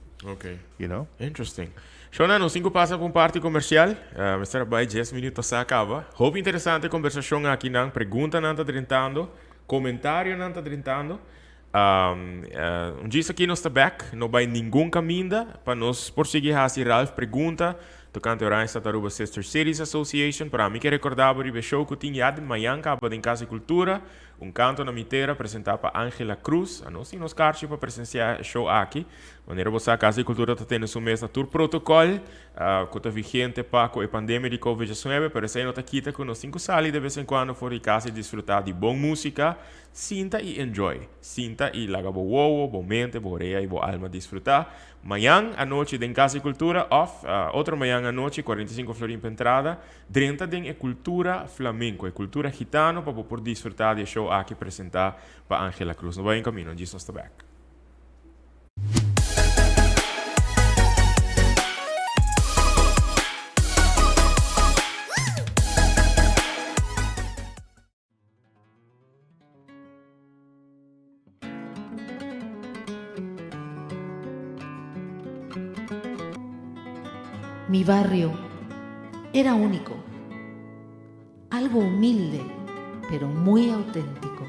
You know? Interesting. Shona, nos tin cu pasa pa un parti comercial. Mr. Bay, 10 minuut a caba. Hopi interesante conversacion aki nan. Preguntanan ta drentando. Comentarionan ta drentando. Un dia aki nos ta back. No bay ningun caminda. Pa nos por sigui hasi Ralph pregunta. tocante Oranjestad Aruba Sister Cities Association, pero ami ke recorda bo riba e show cu tin ya den mañan caba den Casa di Cultura, Un Canto na Mi Tera presenta pa Angela Cruz. Anos tin nos carchi pa presencia e show aki. Manera bo sa Casa di Cultura ta tene su mes na tur protocol cu ta vigente pa cu e pandemia di Covid 19, pero esey no ta kita cu nos tin cu sali de bes en cuando for di casa y disfruta di bon musica. Sinta y enjoy. Sinta y laga bo wowo, bo mente, bo orea y bo alma disfruta. Mañan anochi den Casa di Cultura of otro mañan anochi, 45 florin pa entrada. Drenta den e cultura flamenco, e cultura gitano pa bo por disfruta di e show aki presenta pa Angela Cruz. No bay en camino, djis nos ta bek. Mi barrio era único, algo humilde, pero muy auténtico.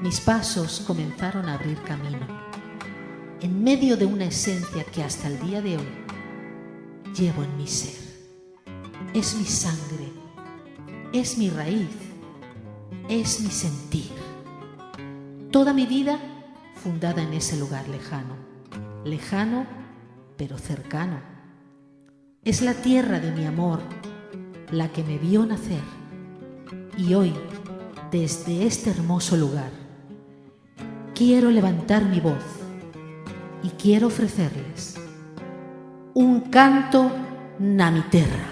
Mis pasos comenzaron a abrir camino, en medio de una esencia que hasta el día de hoy llevo en mi ser. Es mi sangre, es mi raíz, es mi sentir. Toda mi vida fundada en ese lugar lejano, lejano pero cercano. Es la tierra de mi amor, la que me vio nacer. Y hoy, desde este hermoso lugar, quiero levantar mi voz y quiero ofrecerles un canto na mi terra.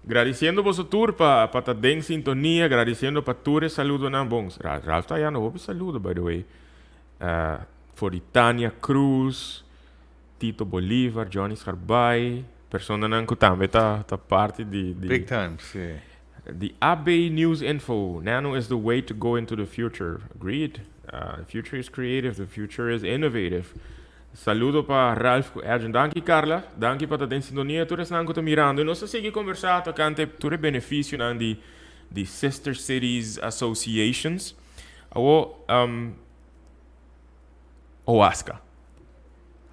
Gradiciendo boso tur pa ta den sintonia, gradiciendo pa tur e saludonan. Bon, Ralph ta hayando hopi saludo, by the way. For di Tania Cruz, Tito Bolivar, Johnny Scarbay, personanan cu tambe ta parti di Big time, si. Di AB News Info, Nano is the way to go into the future. Agreed. The future is creative, the future is innovative. Saludo pa Ralph cu Edjean. Danki Carla, danki pa ta den sintonia tur esnan cu ta mirando. Y nos ta sigui conversa tocante tur e beneficionan di Sister Cities Associations. Awo, OASCA.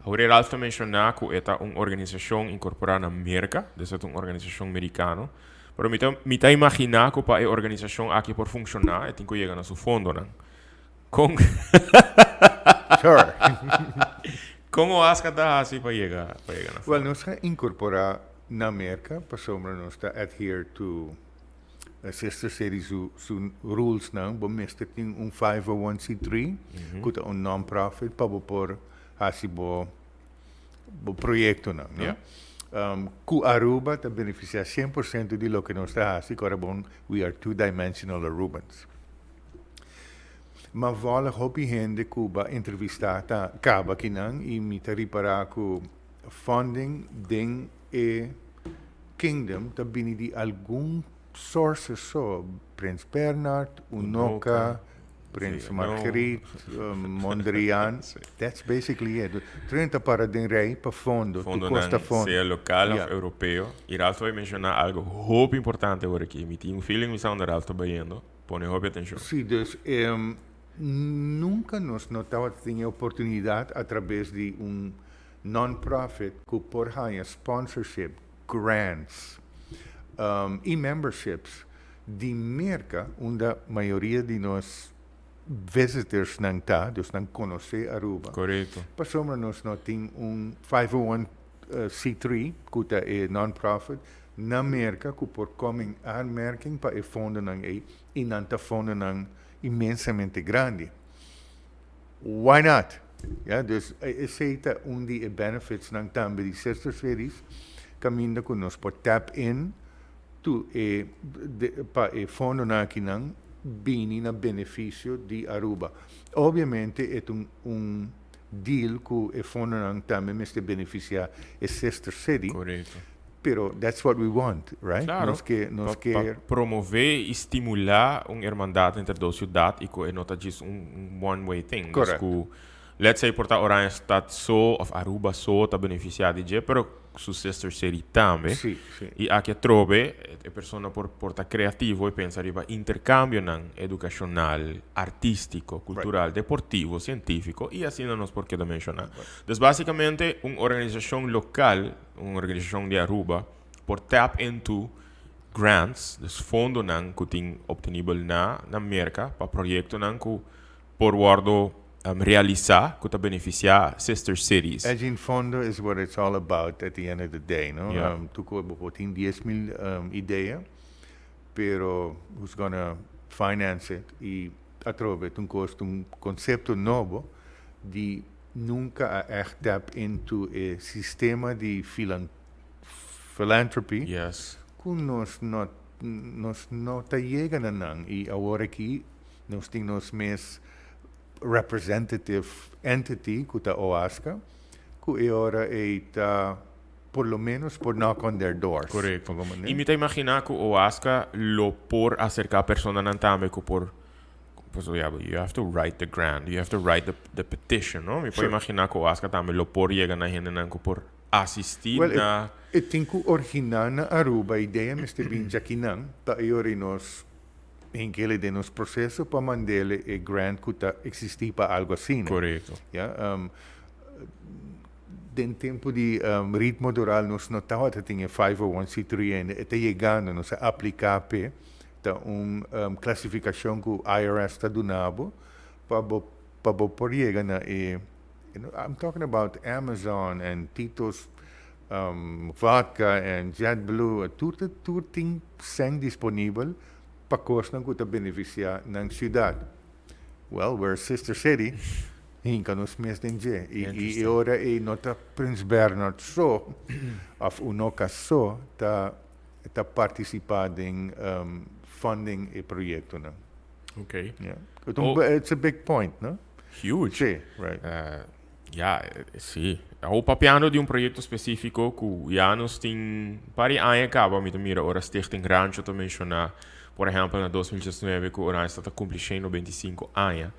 Awor e Ralph ta menciona cu e ta un organisacion incorpora na Merca, dus e ta un organisacion Mericano. Pero mi ta imagina cu pa e organisacion aki por funciona, e tin cu yega na su fondonan. Con OASCA ta haci pa yega na Well, nos a incorpora na Merca, pasobra nos ta adhere to Sister City su rules nan, bo mester tin un 501c3, cu ta un non-profit pa bo por haci bo proyectonan, no? Cu Aruba ta beneficia 100% di loke nos ta haci, cu bon, we are two-dimensional Arubans. Ma vola hopi hende cu b'a entrevista ta caba akinan y mi ta ripara cu funding den e Kingdom ta bini di algun sources so, Prins Bernhard, Unoca, Prins Margriet, Mondriaan, that's basically it. 30 para den rij pa fondo, fondo tu costa fondo. Sea local of europeo. Y Ralph a menciona algo hopi importante awor aki. Mi tin un feeling mi sa unda Ralph ta bayendo. Pone hopi atencion. Si, dus nunca nos no tabatin oportunidad a traves di un non-profit cu por haya sponsorship, grants y memberships di Merca, unda mayoria di nos visitors nan ta, dus nan conoce Aruba. Pasobra nos no tin un 501c3, cu ta e non-profit, na Merca, cu por come in aanmerking pa e fondonan ey, y nan ta fondonan inmensamente grandi. Why not? Ja, dus esey ta un di e benefits nan tambe di Sister Cities, caminda cu nos por tap in to pa e fondonan akinan bini na beneficio di Aruba. Obviamente, e un deal cu e fondonan tambe mester beneficia e Sister City. Pero that's what we want, right? Nos Pa ke promove y stimula un hermandad entre dos ciudad y cu no ta just un one-way thing. Dus cu, let's say, por ta Oranjestad so of Aruba so ta beneficia di dje, pero su sister city tambe. Si, si. Y aki atrobe, e persona por ta creativo y pensa riba intercambionan educacional, artistico, cultural, deportivo, cientifico y asina nos por keda menciona. Dus basicamente, un organisacion local, un organisacion di Aruba, por tap into grants, dus fondonan cu tin obtenibel na Merca pa proyectonan cu por wordo realisa cu ta beneficia sister cities. Edging fondo is what it's all about at the end of the day, no? Yeah. Tu bo tin 10,000 idea, pero who's gonna finance it? Y atrobe, un costo, un concepto nobo di nunca a echt tap into e sistema di philanthropy cu nos no ta yega na nan y awor aki nos tin nos mes representative entity cu ta OASCA cu e ora e ta por lo menos por knock on their doors. Como Y mi ta imagina cu OASCA lo por acerca personanan tambe cu por, pues, yeah, but you have to write the grant, you have to write the petition, no? Mi por imagina cu OASCA tambe lo por yega na hendenan cu por asisti Well, na e tin cu origina na Aruba, idea mester bin djakinan, pa e ora nos hink'ele den nos proceso pa mand'ele e grant cu ta existi pa algo asina. Ja, den tempo di Ritmo Doral nos no tabata tin e 501c3 ainda, e ta yegando, nos a aplica p'e, ta un clasificacion cu IRS ta dunabo pa bo por yega na e, I'm talking about Amazon and Tito's Vodka and JetBlue, tur tin cen disponibel pa cosnan cu ta beneficia nan ciudad. Well, we're a sister city, hinca nos mes den dje. Y ora e no ta Prins Bernhard so, of Unoca so, ta. ta participa den funding e proyectonan. Yeah. It's a big point, no? Huge. Si, right. Ja, si. Awor papiando di un proyecto specifico cu ya nos tin par di aña caba, mi ta mira ora Stichting Rancho ta menciona, por ehempel, na 2019 cu Oranjestad ta cumpli 125 aña.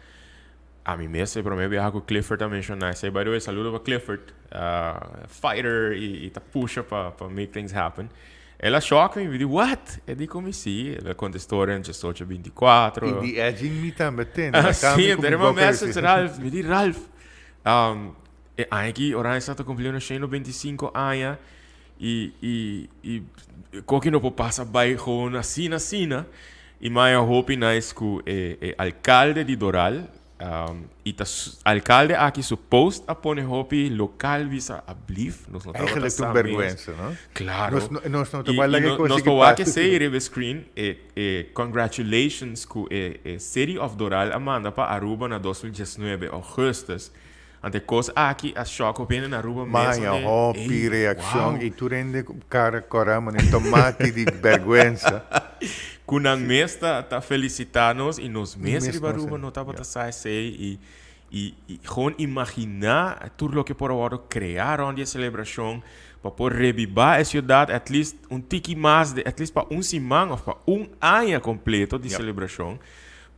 Ami mes e prome biaha cu Clifford a menciona esey. By the way, saludo pa Clifford, fighter y ta pusha pa make things happen. El a shock mi, mi di, "What?" E di cu mi si, el a conta e storia en 1824. Y di Edging mi tambe tende. Ah, si, e ta message Ralph. Mi di, "Ralph, e aña aki Oranjestad ta cumpliendo 125 aña y koki no por pasa bay gewoon asina asina." Y maya hopi nice cu e alcalde di Doral y ta alcalde aki su post a pone hopi local bisa alblief nos no tabata Eigenlijk sa un mes. Bergüenza, no? Claro. Nos no Y, ta y laga no, cos nos que por wak pasa. esey riba screen e congratulations cu e City of Doral a manda pa Aruba na 2019 augustus. Ante cos aki a shock hopi hende na Aruba mes. Maya hopi Ey, reaccion wow. y tur hende cu cara cora manera tomate di bergüenza. Cu nan mes ta felicita nos y nos mes Mes riba nos, Aruba no tabata sa esey y gewoon imagina tur loke por a wordo crea rond di e celebracion pa por reviva e ciudad at least un tiki mas, at least pa un siman of pa un aña completo di celebracion.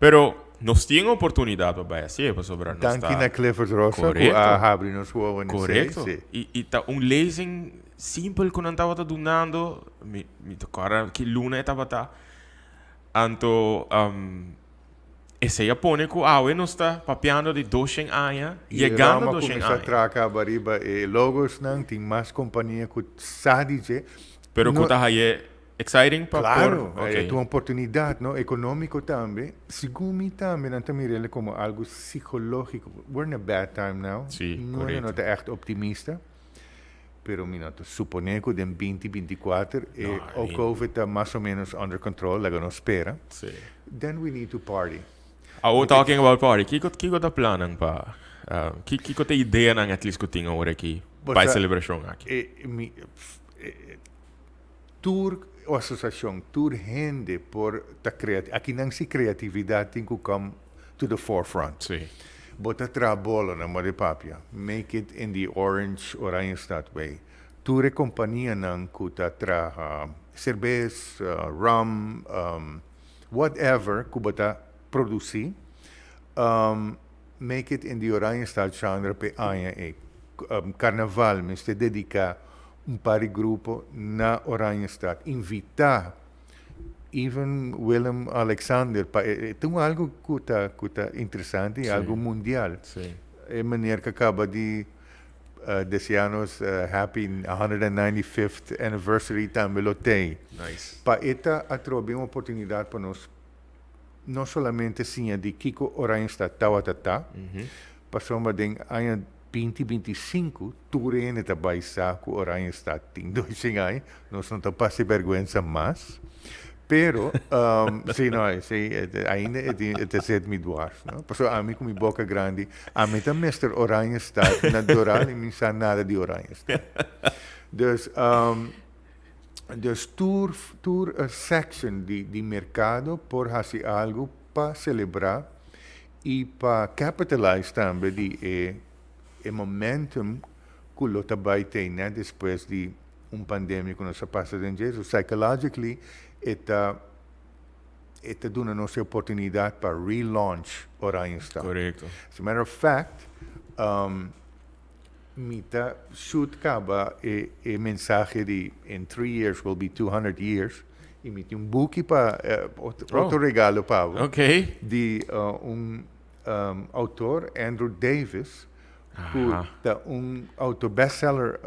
Pero nos tin oportunidad pa bay hacié, pasobra nos Danki ta na Clifford Rosa cu a habri nos wowo en esey, si. Y ta un lezing simpel cu nan tabata dunando, mi ta corda ki luna e tabata. Anto esey a pone cu awe nos ta papiando di 200 aña, Y yegando Rama 200 cuminsa aña. traca abariba e logosnan, tin mas compania cu sa di dje. Pero cu No ta haye exciting pa Claro, por ta un oportunidad, no, economico tambe. Segun mi tambe nan ta mir'e como algo psicologico. We're in a bad time now. No, no ta echt optimista. Pero mi no ta supone cu den 2024 No, o COVID ta mas o menos under control, laga nos spera. Then we need to party. Awo talking about party, kico ta planan pa kico ta ideanan at least cu tin awor aki pa e celebracion aki? Mi, tur asociacion, tur hende por ta creativo. Aki nan si creatividad tin cu come to the forefront. Bo ta traha bolo na mode papia. Make it in the orange Oranjestad way. Tur e companianan cu ta traha cerbes, rum, whatever cu bo ta produci, make it in the Oranjestad genre pe aña e. Carnaval mester dedica un par di grupo na Oranjestad. Invita even Willem Alexander pa tin algo cu ta interesante y algo mundial. E meneer cu a caba di desea nos happy 195th anniversary tambe lo tey. Pa e ta atrobe un oportunidad pa nos no solamente siña di kico Oranjestad tawata ta, pasobra den aña 2025 tur hende ta bay sa cu Oranjestad tin 200 aña, nos no ta pasa berguensa mas. Pero, si, no, si, ainda e zit mi dwars, no? Pasobra ami cu mi boca grandi, ami ta Mr. Oranjestad na Doral y mi sa nada di Oranjestad. Dus tur section di mercado por haci algo pa celebra y pa capitalize tambe di e momentum cu lo ta bay tin despues di un pandemia cu nos a pasa den. So psychologically e ta duna nos oportunidad pa relaunch Oranjestad. As a matter of fact, mi ta shoot caba e mensahe di in 3 years will be 200 years y mi tin un buki pa otro regalo pa bo di un autor, Andrew Davis, cu ta un autor bestseller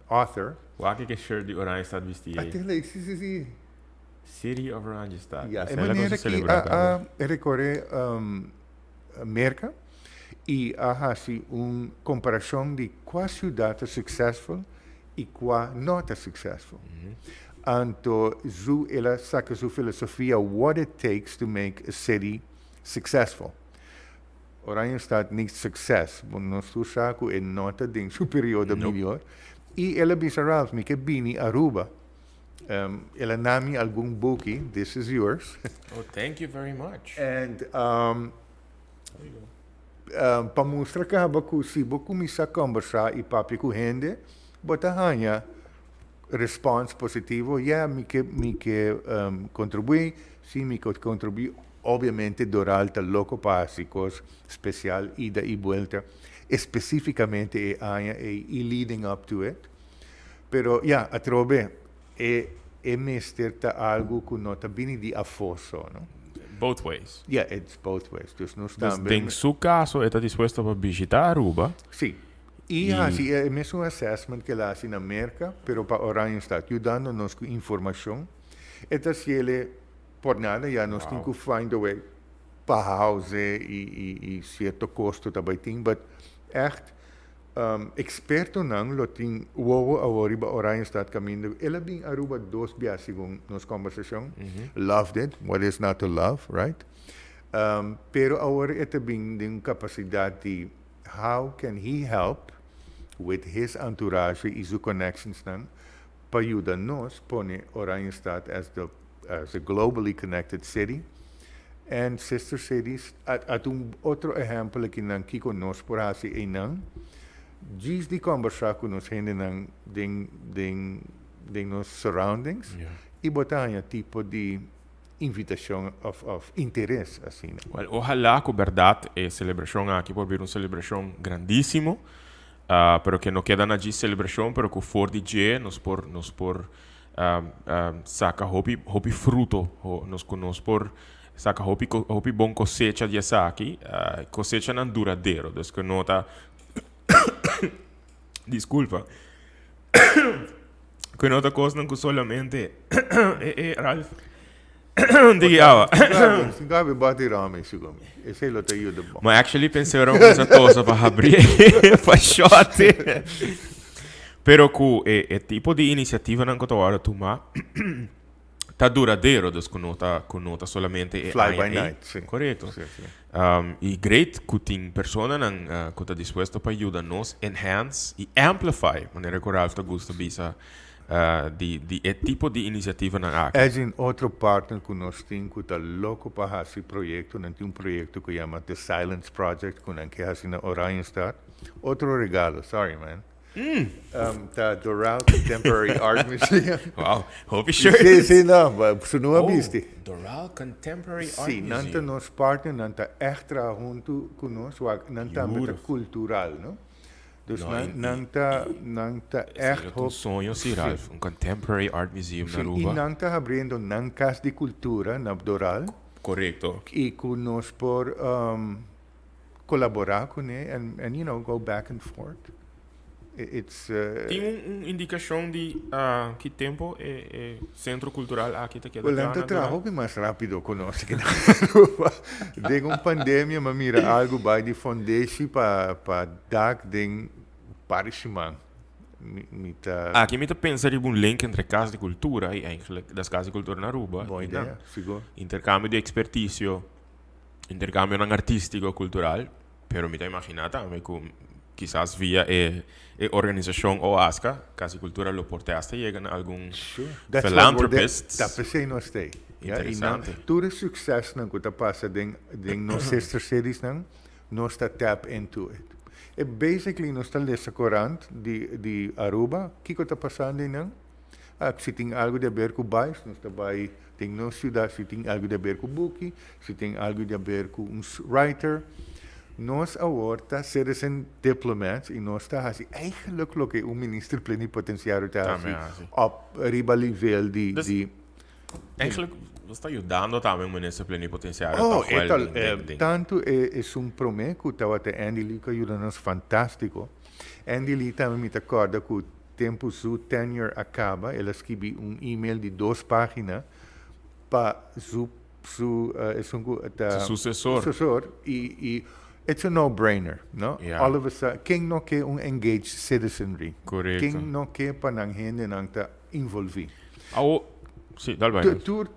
author. Wak e shirt di Oranjestad bisti. Até si. City of Oranjestad. Ja, Essa e é a manera cosa cu celebrar. a recore Merca y a haci un comparacion di cua ciudad ta successful y cua no ta successful. Anto, el a saca su filosofia what it takes to make a city successful. Oranjestad needs success. Bon, nos tur sa cu e no ta den su periodo Nope. mihor. Y el a bisa, "Ralph, mi kier bini Aruba." El a duna mi algun buki, this is yours. Oh, thank you very much. And pa mustra kaba ku si bo kuminsá kombersá i papia ku hende, bo ta haña respons positivo. Yeah, mi ke kontribuí, si mi ke kontribuí. Obviamente Doral ta loko pa hasi kos spesial, ida i buelta, espesífikamente e aña i leading up to it. Pero ja, atrobe, e mester ta algo ku no ta bini di afó so, no? Both ways. Yeah, it's both ways. Dus nos Dus tambe. Den su kaso, e ta dispuesto pa bishitá Aruba. Si. I asina, e mesun assessment ku el a hasi na Merka, pero pa Oranjestad, yudando nos ku informashon. E ta hasié por nada, ya nos tin ku find a way pa house i sierto kosto tambe tin, but echt ekspertonan lo tin wowo awor riba Oranjestad kaminda. El a bin Aruba dos biaha segun nos kombersashon. Loved it. What is not to love, right? Pero awor e ta bin den kapasidat di how can he help with his entourage i su connections nan pa yuda nos pone Oranjestad as a globally connected city and sister cities. At un otro ehèmpel aki nan kiko nos por hasi einan. Djis di kombersá ku nos hendenan den nos surroundings i bo ta haña tipo di invitashon of interes asina. Well, ohalá ku berdat e selebrashon aki por bira un selebrashon grandísimo, pero ku no keda na djis selebrashon, pero ku for di dje nos por saka hopi hopi fruto, nos por saka hopi hopi bon kosecha di esaki, kosechanan duradero, dus ku no ta, diskulpa, ku no ta kosnan ku solamente Ralph digi awa. Gabi bati rami sigur. Esei lo ta yuda bon. Ma actually pensei ora usa tosa pa habri pa shot. Pero ku e tipo di inisiativanan ku ta wòrdu tumá ta duradero, dus ku no ta solamente e Fly by aña ei. night, si. Korekto. Si. I great ku tin personanan ku ta dispuesto pa yuda nos enhance i amplify, manera ku Ralph ta gusta bisa, di e tipo di inisiativanan aki. Edgin, otro partner ku nos tin ku ta loko pa hasi proyekto, nan tin un proyekto ku yama The Silence Project, ku nan ke hasi na Oranjestad. Otro regalo, sorry man. Ta Doral Contemporary Art Museum. Wow, hopi shirt. Si, no, su no Oh, bisti. Doral Contemporary Art Si, nan ta Museum. nos partner, nan ta echt traha huntu ku nos, wak, nan tambe ta Beautiful. kultural, no? Dus No, nan, nan ta echt Esei ta un soño, si, Ralph. Un Contemporary Art Museum na Si, i Aruba. nan ta habriendo nan kas di kultura na Doral i ku nos por kolaborá kuné and go back and forth. It's Tin un indikashon di ki tempu e sentro kultural aki ta keda Well, nan na ta traha Doral? hopi mas rápido ku nos ku na Aruba. Den un pandemia, ma mira algo bai di foundation pa dak den par di siman. Mi ta Aki mi ta pensa riba un link entre Kas di Kultura i eigenlijk das Kas di Kultura na Aruba. Bon I idea, nan. sigur. Interkambio di ekspertisio, interkambio nan artístiko, kultural, pero mi ta imaginá tambe ku kisas via e organisashon OASCA, Kas di Kultura lo por te hasta yega na algun That's what we're there. philanthropists. Ta p'esei nos t'ei. Ja, i nan, Interesante. tur e success nan ku ta pasa den nos sister cities nan, nos ta tap into it. E basically nos ta lesa korant di Aruba, kiko ta pasando nan? Ah, si tin algo di haber ku bais, nos ta bai den nos siudat, si tin algo di haber ku buki, si tin algo di haber ku un writer. Nos awor ta citizen diplomats i nos ta hasi eigenlijk loke un minister plenipotensiario ta Tambe hasi hasi. op riba nivel di Dus di eigenlijk, bo ta yudando tambe un minister plenipotensiario Oh, toch wel etal, den tantu e un promé ku tabata Andy Lee ku a yuda nos fantástiko. Andy Lee tambe mi ta kòrda ku tempu su tenure a kaba, el a skirbi un e-mail di 2 página pa su esun ku ta Su susesor. Susesor i it's a no-brainer, no? All of a sudden, ken no ke un engaged citizenry? Ken no ke pa nan hendenan ta envolví? Awo, si, dal bai. Tur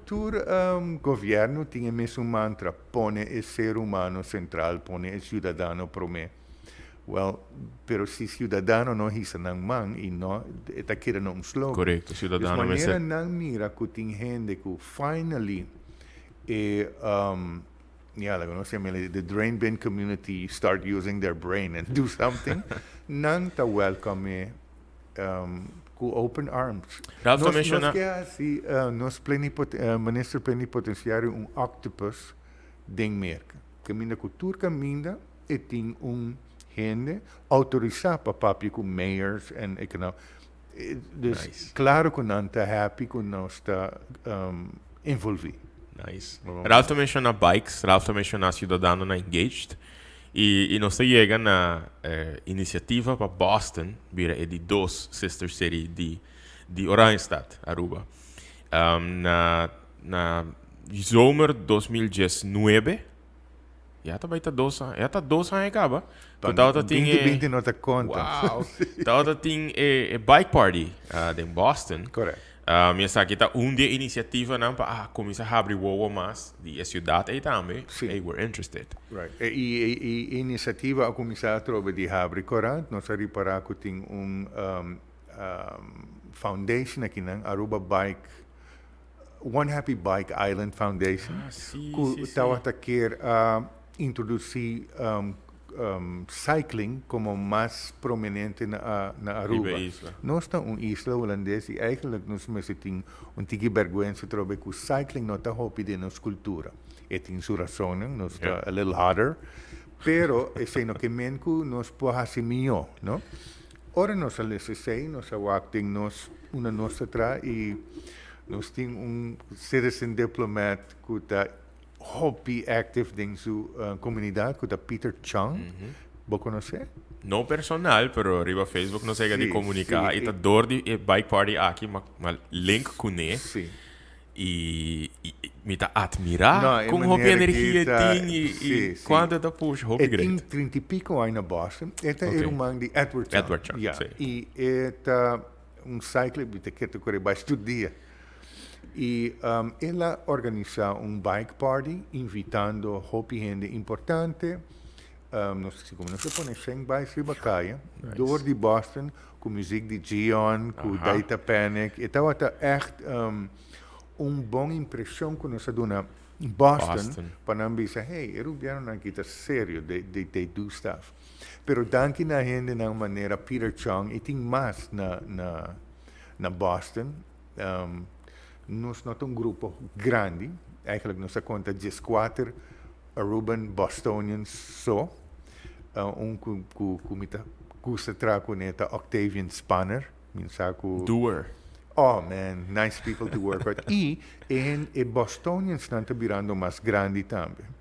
gobièrnu tin e mesun mantra, pone e ser humano sentral, pone e siudadano promé. Well, pero si ciudadano no hisa nan man y no, e ta keda na un slogan. Correcto, ciudadano Dus mester- manera nan mira cu tin hende cu finally e ja, like no say, the drain bin community start using their brain and do something, nan ta welcome cu open arms. Ralph ta Nos menciona ke hasi nos minister plenipotenciario un octopus den Merca. Caminda cu tur caminda e tin un hende autorisa pa papia cu mayors en econom. Dus claro cu nan ta happy cu nos ta envolvi. Nice. Ralph ta menciona bikes, Ralph ta menciona ciudadano na engaged. Y nos ta yega na iniciativa pa Boston, bira e di dos sister city di Oranjestad, Aruba. Na zomer 2019, ya ta bay ta 2 aña, ya ta 2 aña caba. Cu tawata tin 2020 no ta conta. Wow. Tawata tin e bike party den Boston. Esaki ta un di iniciativa nan pa cuminsa habri wowo mas di e ciudad ey tambe. Hey, we're interested. Right. E iniciativa a cuminsa atrobe di habri corant, nos a ripara cu tin un foundation aki nan, Aruba Bike, One Happy Bike Island Foundation, cu tawata kier introduci cycling como mas prominente na Aruba. Riba isla. Nos ta un isla hulandes y eigenlijk nos mester tin un tiki berguensa trobe cu cycling no ta hopi den nos cultura. E tin su razones, nos ta a little hotter, pero esey no ke men cu nos por haci miho, no? Ora nos a lesa esey, nos a wak den nos una nos atra y nos tin un citizen diplomat cu ta hopi active den su comunidad, cu ta Peter Chung. Bo conoce? No personal, pero riba Facebook nos a yega di comunica. Y ta door di e bike party aki, ma link cune. Y mi ta admira No, e con hopi manera energia cu ta tin y cuanto ta push, hopi E great. tin 30 y pico aña na Boston. E ta ruman di Edward Chung. Edward Chung, si. Y e ta un cyclist cu ta core bike tur dia. Y el a organisa un bike party invitando hopi hende importante. No sa con nos a pone 100 bikes riba caya. Door di Boston, cu muziek di Gion, cu Data Panic. E tawata echt un bon impresion cu nos a duna Boston, Boston. Pa nan bisa, hey, e rubiano nan aki ta serio, they do stuff. Pero danki na hende na manera Peter Chung, y tin mas na Boston. Nos no ta un grupo grandi, eigenlijk nos a conta 14 Aruban Bostonians so. Un cu mi ta gusta traha cune ta Octavian Spanner, mi sa cu Doer. Oh man, nice people to work with. Y e Bostonians nan ta birando mas grandi tambe.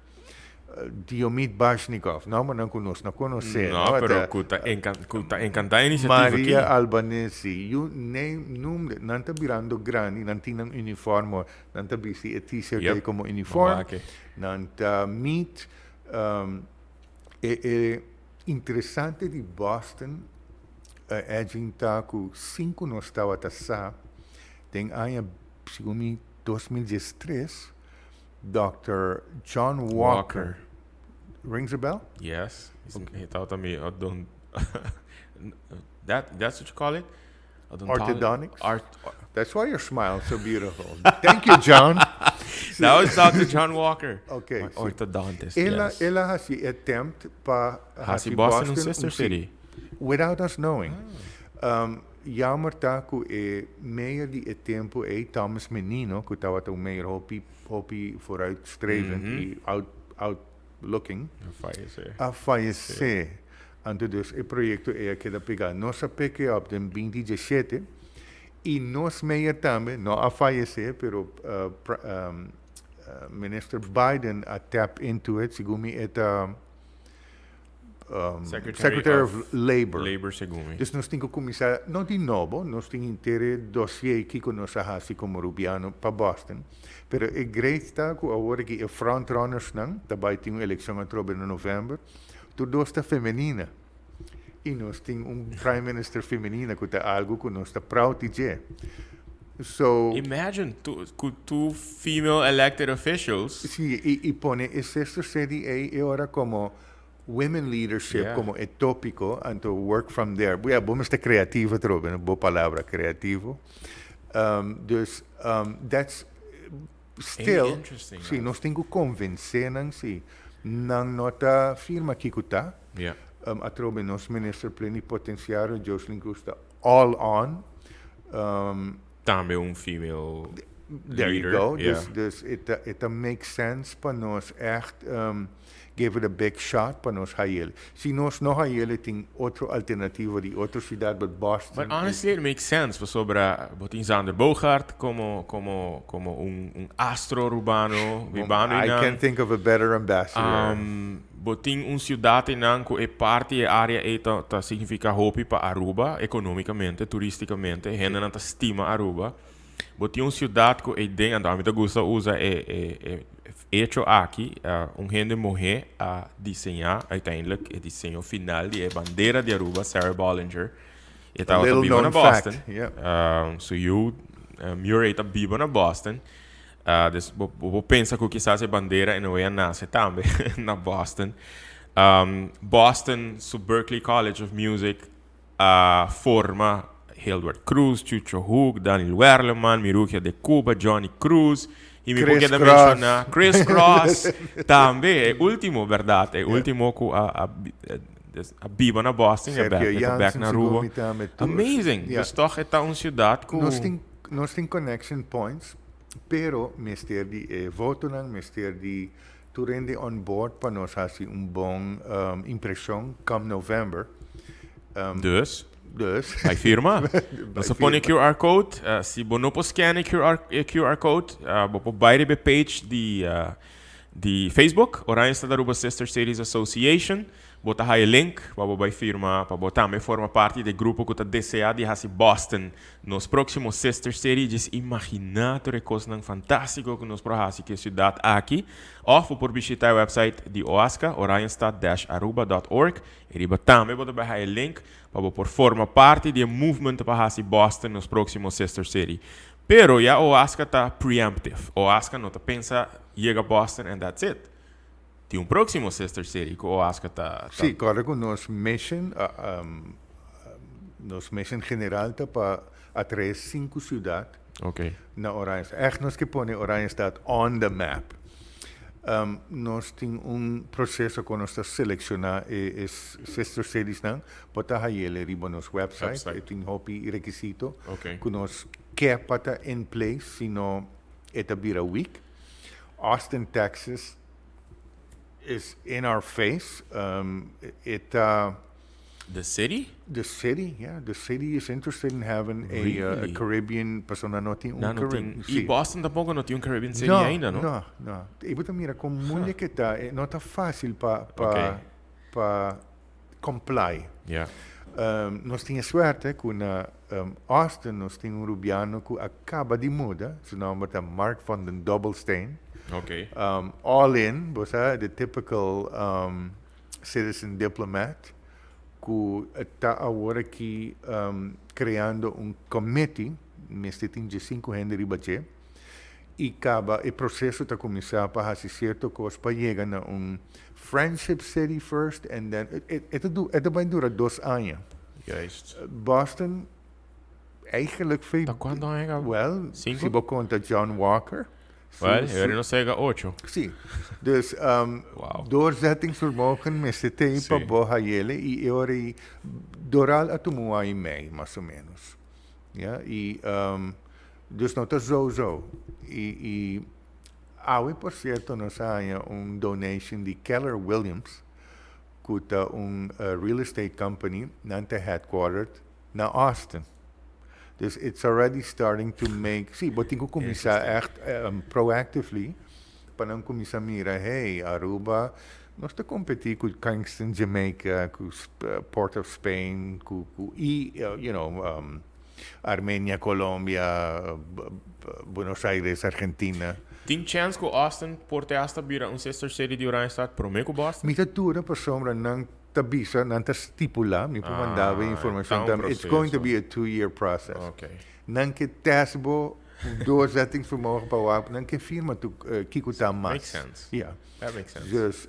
Diomid Bashnikov, no, maar nan cu nos no conoce. No, no, pero cu ta encanta e iniciativa Maria aki. Albanese, you name, noem it, nan ta birando grandi, nan tin nan uniform, nan ta bisti e t-shirt como uniform, nan ta meet, e interesante di Boston, Edwin, ta cu cinco nos tawata sa, den aña, segun mi, 2013, Dr. John Walker. Walker. Rings a bell? Yes. He taught me that's what you call it? Orthodontics? Art, That's why your smile's so beautiful. Thank you, John. That was Dr. John Walker. Okay, My orthodontist. El a, yes. El a hasi attempt pa hasi Boston un sister city. Without us knowing. Jammer ta cu e mayor di e tempo e Thomas Menino, cu tawata un mayor hopi hopi vooruitstrevend y out looking, Fallece. A fallece. Anto dus e proyecto a keda pega. Nos a pick up den 2017 y nos mayor tambe no a fallece, pero Minister Biden a tap into it, segun mi e ta Secretary Secretary of of Labor. Labor, segun mi. Dus nos tin cu cuminsa, no di nobo, nos tin henter dossier cu nos a hasi como Rubiano pa Boston. Pero e great ta cu awor cu e frontrunners nan, tambe tin un eleccion atrobe na november, tur dos ta femenina. Y nos tin un prime minister femenina, cu ta algo cu nos ta proud di dje. So, Imagine two female elected officials. Si, y pone e sister city ey ora como Women leadership como e topico and to work from there. Ja, bo ta creativo trobe, bo palabra creativo. Dus that's still, Interesting, si, nos tin cu convence nan si nan no ta firma kico ta. Atrobe nos minister plenipotenciario Jocelyn Cruz ta all on. Tambe un female There leader. You go. Dus it makes sense pa nos echt give it a big shot pa nos hayele. Si nos no hayele, tin otro alternativa di otro ciudad, but Boston. But honestly, it makes sense. Sobre bo tin Xander Bogaerts como un astro urbano, bibando I can't think of a better ambassador. Bo tin un ciudad nan cu e parti e area e ta significa hopi pa Aruba, economicamente, turisticamente, hende nan ta stima Aruba. Bo tin un ciudad cu e den, anto mi ta gusta usa e hecho aki, un hende muhe a diseña uiteindelijk e diseño final di e bandera di Aruba, Sarah Bollinger. E ta biba na Boston. Fact, yeah. So you, Murray ta biba na Boston. Dus bo pensa cu kisas e bandera no a nace tambe na Boston. Boston, su Berklee College of Music, forma Hildward Cruz, Chucho Hoek, Daniel Werleman, Mirugia de Cuba, Johnny Cruz, y mi Chris por Cross. Menciona Chris Cross tambe, e ultimo, berdad, e ultimo cu a biba na Boston, e Sergio back na Aruba. Amazing. Dus toch ta un ciudad cu Nos tin connection points, pero mester di votonan, mester di tur hende on board pa nos haci un bon impresion come November. Dus? Dus. Bay firma. Bo pone QR code. Si bo no por scan e QR code, bo por bay e page di Facebook, Oranjestad Aruba Sister Cities Association. Bo ta haya link pa bo bay firma, pa bo tambe forma parti di e grupo cu ta desea di haci Boston nos proximo Sister City. Dus imagina tur e cosnan fantastico cu nos por haci cu e ciudad aki. Of por bishita e website di OASCA, oranjestad-aruba.org. Y riba tambe bo ta haya link pa por forma parti di e movement pa haci Boston nos proximo Sister City. Pero ya OASCA ta preemptive. OASCA no ta pensa yega Boston and that's it. Tin un proximo Sister City cu OASCA ta Si, awor cu nos mission general ta pa atrae cinco ciudad na Oranjestad. Echt nos kier pone Oranjestad on the map. Nos tin un proceso cu nos ta selecciona e sister cities nan, bo ta hayele riba nos website, Website. Tin hopi requisito cu nos kier pa ta in place, sino e ta bira weak. Austin, Texas is in our face. It The city? The city, yeah, the city is interested in having a Really? Caribbean, pasobra no tin un No, no Caribbean. tin. Si. Y Boston tampoco no tin un Caribbean City No, ainda, no? No. Y bo mira con mundo cu ta, no ta facil pa pa comply. Nos tin suerte cu na Austin nos tin un rubiano cu a caba di muda, su nomber ta Mark van den Dobbelsteen. All in, bo sa, the typical citizen diplomat, cu ta awor aki creando un committee, mester tin di cinco hende riba dje, y caba e proceso ta cuminsa pa haci cierto cos pa yega na un friendship city first, and then it ta bay dura 2 aña. Boston, eigenlijk veel. Ta cuanto aña? Well, Cinco? si bo conta John Walker. Well, eu no sei, ocho. Si. Dus doorzettingsvermogen mester tin pa bo hayele y ora Doral a tuma y mei, mas o menos. Ja, y dus no ta zo zo. Y awe, por cierto, nos haya un donation di Keller Williams, cu ta un real estate company, nan ta headquartered na Austin. Dus it's already starting to make. Si, bo tin cu cuminsa echt proactively, pa nan cuminsa mira, hey, Aruba, nos ta competi cu Kingston, Jamaica, cu Port of Spain, cu y Armenia, Colombia, Buenos Aires, Argentina. Tin chance cu Austin por te hasta bira un sister city di Oranjestad prome cu Boston? Mi ta duda pasobra nan ta bisa, nan ta stipula, mi por Ah, manda bo informacion. ta un It's going to proceso. be a 2-year process. Nan kier test bo doorzettingsvermogen pa wak, nan kier firma tu kiko ta mas. Makes sense. Yeah. That makes sense. Dus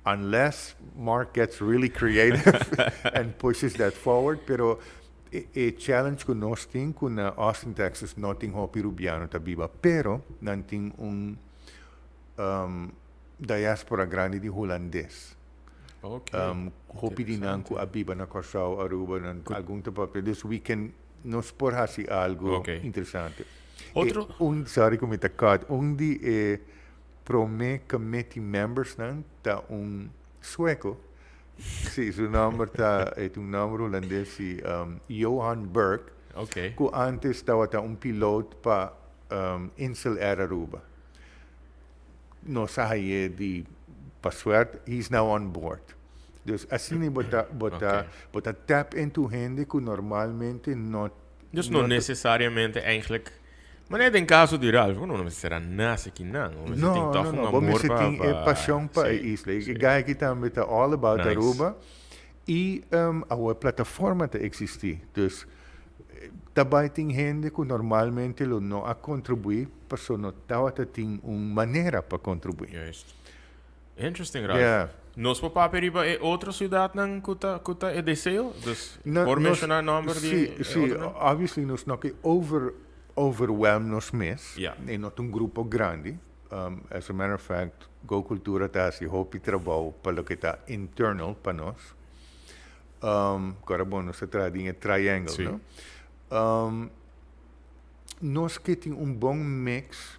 Unless Mark gets really creative and pushes that forward, pero e challenge ku nos tin ku na Austin, Texas no tin hopi Rubiano ta biba, pero nan tin un diaspora grandi di Hulandes. Hopi di nan ku a biba na Kòrsou, Aruba, nan algun ta papia. Dus we can, nos por hasi algu interesante. Otro. Un, sorry ku mi ta cut, un di e promé committee membersnan ta un sueco. Sí, su nòmber ta, e ta un nòmber hulandes, sí, Johan Berg. Ku ántes tabata un piloot pa Insel Air Aruba. Nos a haye di pa suerte, he's now on board. Dus asina bo ta, bo ta, bo ta tap into hende ku normalmente no. Dus no necesariamente eigenlijk. Maar net den caso di Ralph, bo no mester a nace kinan. Bo mester tin No, toch no, un no. Bo amor mester pa, tin e pa pasion pa e isla. E guy aki tambe ta all about Aruba. I awor e plataforma ta existi. Dus ta bai tin hende ku normalmente lo no a kontribuí pasobra no tabata tin un manera pa kontribuí. Juist. Interesting, Ralph. Yeah. Nos por papia riba e otro siudatnan ku ta ku ta e deseo? Dus No, por nos, menshoná nòmber di sí, e sí, otronan? obviously nos no ke over overwhelm nos mes. Ja. E no ta un grupo grandi. As a matter of fact, Go Cultura ta hasi hopi trabou pa loke ta internal pa nos. Kora bon, nos ta traha den e triangle, Sí. no? Nos ke tin un bon mix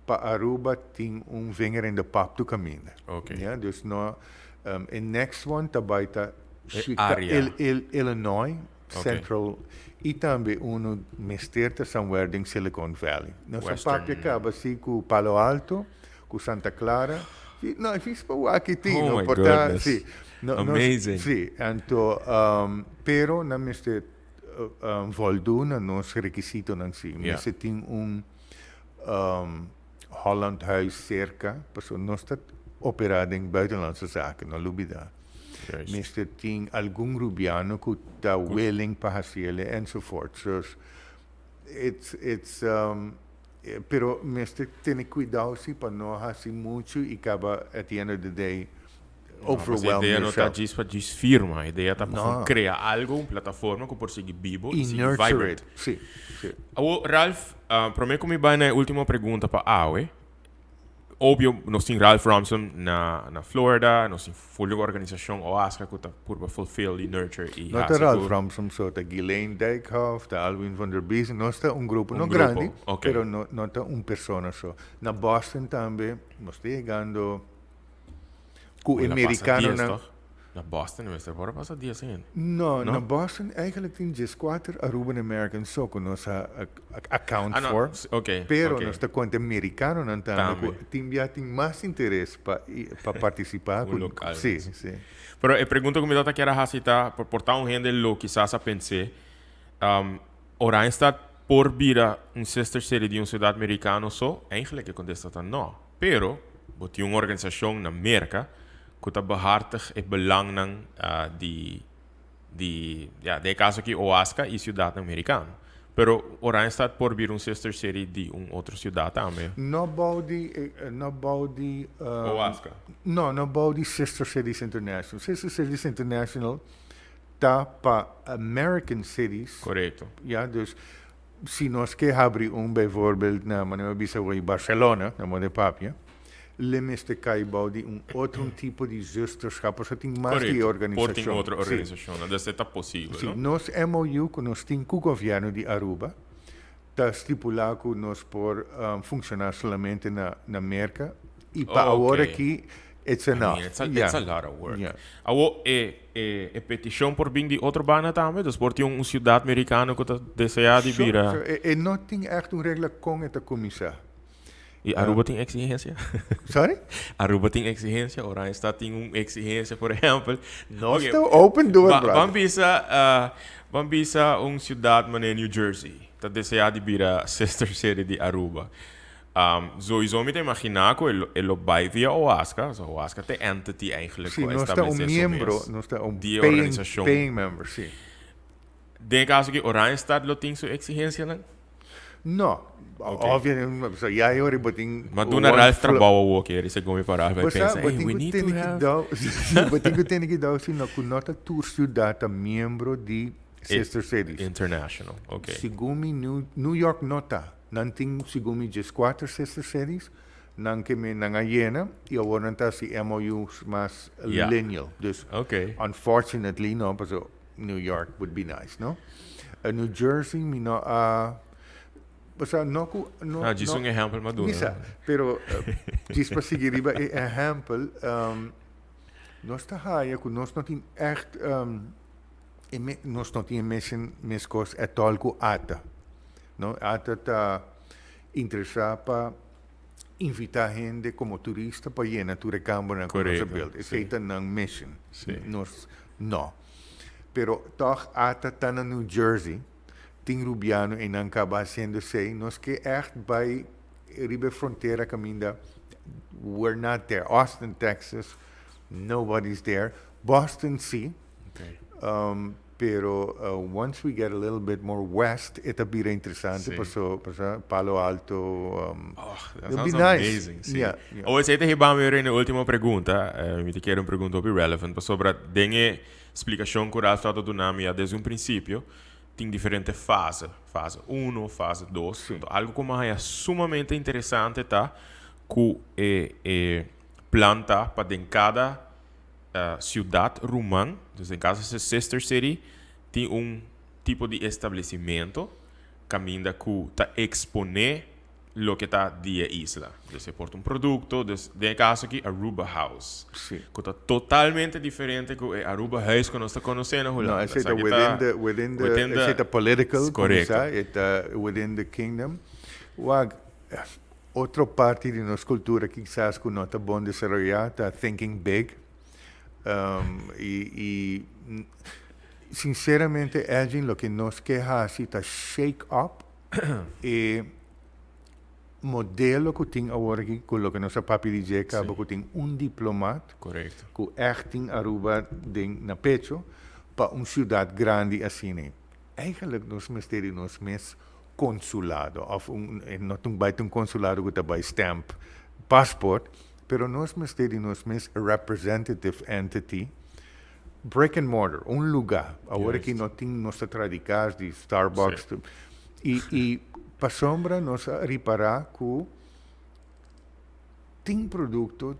pa Aruba tin un vinger in de pap tur kaminda. Ok. Ja, dus no, e next one ta bai ta E Chica, area. Il, Il, Illinois, Ok. Central, y tambe uno mester ta somewhere den Silicon Valley. Nos a Western. papia caba si cu Palo Alto, cu Santa Clara. Si, no, si pa wak tin, Oh no my por ta, goodness. si. No, nos, Amazing. si, anto, pero nan mester voldoen na nos rekisitonan si. Ja. Mester tin un Holland Huis cerca, pasobra nos ta opera den buitenlandse zaken, no lubida. Juist. Mester tin algun Rubiano cu ta willing pa haciele enzovoort. Dus it's, pero mester tene cuidao si pa no haci mucho y caba at the end of the day No, pues overwhelm idea no ta yourself. djis pa djis firma. Idea ta pa No. gewoon crea algo, un plataforma cu por sigui bibo y Y sigui nurture vibrant. it. Sí, sí. Awo, Ralph, prome cu mi bai na e ultimo pregunta pa awe. Obvio, nos tin Ralph Romsom na Florida, nos tin full organisacion OASCA cu ta purba fulfill y nurture y No ta haci Ralph cu Romsom so, ta Ghislaine Dijkhoff, ta Alwin van der Biesen, nos ta un grupo, Un no grupo, grandi, ok. pero no ta un persona so. Na Boston tambe, nos ta yegando cu Bueno, pasa americanonan. dies, toch? Na Boston mester por a pasa dies hende. No, No? na Boston eigenlijk tin 14 Aruban Americans so cu nos a account Ah, no, for. ok, Pero ok. nos ta cuenta americanonan tambe Tambe. cu tin bia tin mas interes pa participa Un cu local. Sí, sí. Pero e pregunta cu mi tata kier a haci ta, por ta un hende lo kisas a pense, Oranjestad por bira un sister city di un ciudad mericano so? Eigenlijk e contesta ta no. Pero bo tin un organisacion na Merca cu ta behartig e belangnan di, di, ja, den e caso aki OASCA y ciudadnan mericano. Pero Oranjestad por bira un sister city di un otro ciudad tambe. No bou di, no bou di, OASCA. No, no bou di Sister Cities International. Sister Cities International ta pa American cities. Correcto. Ja, dus si nos ke habri un bijvoorbeeld na, manera mi bisa awor, Barcelona, na moda papia, le mester kai bou di un otro un tipo di zusterschap, pasobra tin mas di Correcto. organisacion. Por tin otro Sí. organisacionnan, dus e ta posibel, Sí, no? nos MOU cu nos tin cu gobierno di Aruba ta stipula cu nos por funciona solamente na Merca y pa awor aki it's I mean, enough. it's a lot of work. Yeah. Awor e peticion por bin di otro banda tambe? Dus por tin un ciudad mericano cu ta desea di bira. Sure. E no tin echt un regla con e ta cuminsa. Y Aruba tin exigencia? Sorry? Aruba tin exigencia? Oranjestad tin un exigencia, por ehempel? Nos Ok, ta open door, brother. Ban bisa un ciudad manera New Jersey ta desea di bira sister city di Aruba. Sowieso mi ta imagina cu e lo bay via OASCA. So OASCA ta entity eigenlijk Sí, cu nos ta un establece su miembro, mes nos ta un di organisacion. paying member, sí. Den e caso aki Oranjestad lo tin su exigencianan? No, obviamente, ya e ora bo tin Ma duna Ralph trabou awo keri segun mi pa Ralph bai pensa, hey, we need to have. Bo tin ku tene kidao si no ku no ta tur siudat ta miembro di Sister Cities. International, ok. Segun mi New York no ta. Nan tin segun mi dieskuater Sister Cities, nan ke me nan a yena i awor nan ta hasi MOU's mas lineal. Dus unfortunately no, pasobra New York would be nice, no? New Jersey mi no a, osea no ku no. Ah, djis un ehèmpel mi a duna. Mi sa, pero djis pa sigui riba e ehèmpel, nos ta haya ku nos no tin ègt e me, nos no tin e mesun meskos ètòl ku ata, no? Ata ta interesá pa invitá hende komo turista pa yena tur e kambernan ku nos a build. Esei ta nan mission. Nos no. Pero tòg ata ta na New Jersey, tin rubiano einan kaba hasiendo esei. Nos ke ègt bai riba e frontera kaminda we're not there. Austin, Texas, nobody's there. Boston sí. Pero once we get a little bit more west e ta bira interesante paso paso Palo Alto Oh, that sounds amazing. Si. Yeah, yeah. Awor esei ta hiba mi ora na e ultimo pregunta. Mi ta kere un pregunta hopi relevant pasobra den e splikashon ku Ralph tabata duna mi ya desde un prinsipio tin diferente fase. Fase uno, fase dos. Si. Anto algo ku mi a haña sumamente interesante ta ku e e plan ta pa den kada Ciudad Ruman, dus den caso esei Sister City, tin un tipo di establecimento caminda cu ta expone loke ta di e isla. Dus e por ta un producto, dus den e caso aki Aruba House. Sí. Cu ta totalmente diferente cu e Aruba Huis cu nos ta conoce na Hulanda. No, esei ta within the, within the, esei ta political, cuminsa, e ta within the kingdom. Wak, Otro parti di nos cultura kisas cu no ta bon desaroya ta thinking big. Y, y sinceramente Edjean loke nos ke haci ta shake up e modelo cu tin awor aki cu loke nos a papia di dje caba cu tin un diplomat cu echt tin Aruba den na pecho pa un ciudad grandi asina. Eigenlijk nos mester di nos mes consulado of un e no ta bai ta un consulado cu ta bai stamp paspoort pero nos mester di nos mes representative entity brick and mortar un lugar awor aki no tin nos ta traha di cas di Starbucks y y pasobra nos a ripara cu tin producto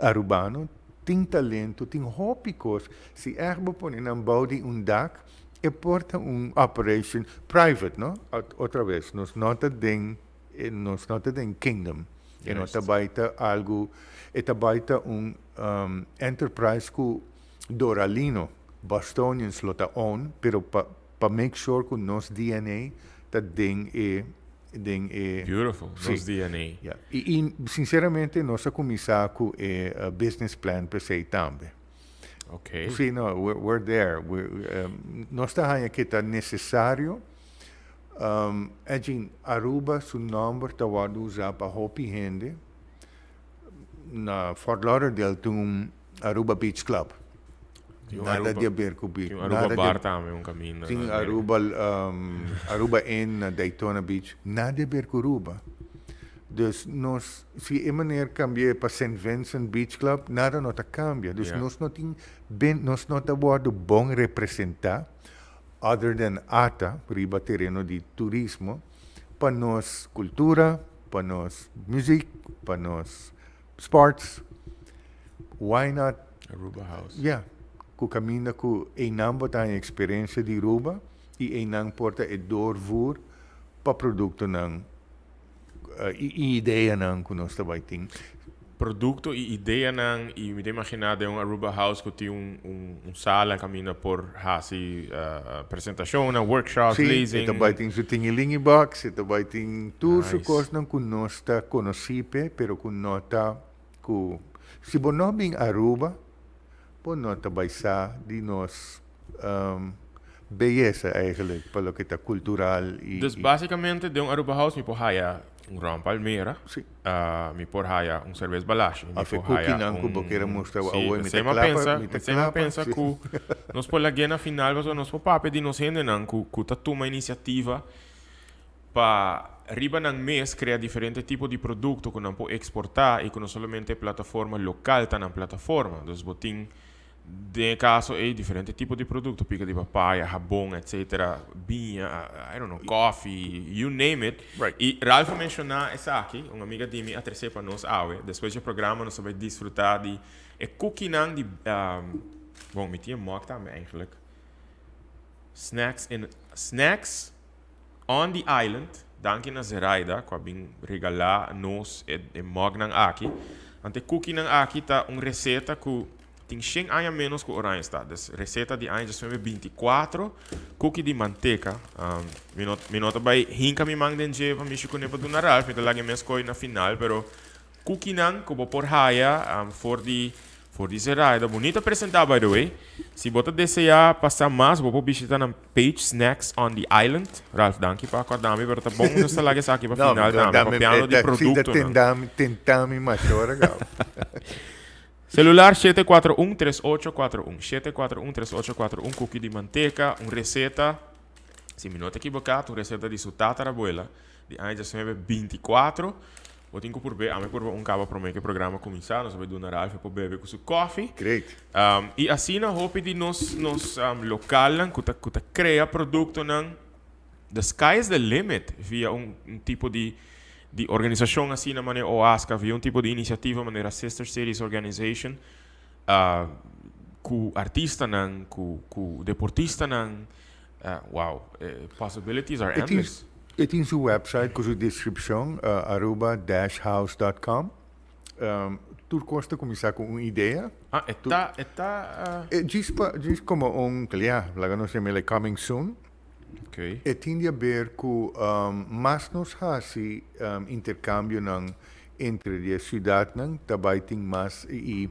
Arubano tin talento, tin hopi cos. Si echt bo pone nan bou di un dak, e por ta un operation private, no? Otra vez, nos no ta den, nos no ta den kingdom. E no ta bai ta algo, e ta bai ta un enterprise cu Doralino, Bostonians lo ta own, pero pa pa make sure cu nos DNA ta den e den e Beautiful, nos DNA. Ya. Y y sinceramente nos a cuminsa cu e business plan p'esey tambe. Ok. Si, no, we're we're there. We nos ta haña ke ta necesario. Edjean, Aruba su nomber ta wordo usa pa hopi hende. Na Fort Lauderdale tin un Aruba Beach Club. Nada di haber cu beach. Tin un Aruba Bar tambe un caminda. Tin Aruba, Aruba Inn na Daytona Beach. Nada di haber cu Aruba. Dus nos, si e meneer cambia pa Saint Vincent Beach Club, nada no ta cambia. Dus nos no tin ben, nos no ta wordo bon representa, other than ata, riba tereno di turismo, pa nos cultura, pa nos muziek, pa nos sports. Why not? Aruba House. Yeah. Ku kaminda ku einan bo ta haña eksperensia di Aruba i einan por ta e doorvoer pa produktonan i ideanan ku nos ta bai tin. Produkto i ideanan i mi ta imaginá den un Aruba House ku tin un un sala kaminda por hasi presentashonnan, workshops, lezing. Sí, e ta bai tin su tingilingi box, e ta bai tin tur su kosnan ku nos ta konosí p'e pero ku no ta ku si bo no bin Aruba bo no ta bai sa di nos beyesa eigenlijk pa loke ta kultural i. Dus básikamente den un Aruba House mi por haya un ron palmera, mi por haya un serbes balashi, mi Of e por haya kukinan ku bo un kere mustra Sí, awor mi esei ta mi a kla pa pensa, mi ta esei mi a kla pa pensa sí. ku nos por lag'é na final pasobra nos por papia di nos hendenan ku ku ta tuma inisiativa. Pa riba nan mes crea diferente tipo di producto cu nan por exporta y cu no solamente plataforma local ta nan plataforma. Dus bo tin den e caso ey diferente tipo di producto, pica di papaya, habon, etc., biña, I don't know, coffee, you name it. Y Ralph a menciona esaki, un amiga di mi a trece pa nos awe. Despues di e programa nos a bay disfruta di e cookienan di, bon, mi tin e mug tambe eigenlijk. Snacks in, snacks On the Island, danki na Zeraida ku a bin regalá nos e e mugnan aki. Ante kukinan aki ta un reseta ku tin shen aña ménos ku Oranjestad. Dus reseta di aña 1924, kuki di manteka. Mi no mi no ta bai hinka mi man den dje pa mishi kuné pa duna Ralph, mi ta laga e mes koi na final, pero Kukinan ku bo por haya for di for di Zeraida. Bunita presentá by the way. Si bo ta deseá pa sa mas bo por bishita nan page Snacks on the Island. Ralph danki pa akorda mi pero ta bon nos ta laga esaki pa final tambe papiando di produktonan. Tentami mashora gau. Celular 741 3841 741 3841 kuki di manteka un reseta si mi no ta ekiboká ta un reseta di su tatarabuela di aña 1924. Bo tin ku purb'é, ami purba un kaba promé ku e programa kuminsá. Nos a bai duna Ralph e por bebe ku su kòfi. Great. I asina hopi di nos nos lokalnan ku ta ku ta krea produktonan, the sky is the limit via un un tipo di di organisashon asina manera OASCA, via un tipo di inisiativa manera Sister Cities Organization, ku artistanan, ku ku deportistanan. Wow, e possibilities are endless. E tin su website cu su descripcion, aruba-house.com. Tur cos ta cuminsa cu un idea. Ah, e ta, e ta. Djis pa, djis como un, ya, laga nos yam'e coming soon. Okay. E tin di haber cu mas nos haci intercambionan entre di e ciudadnan, ta bay tin mas y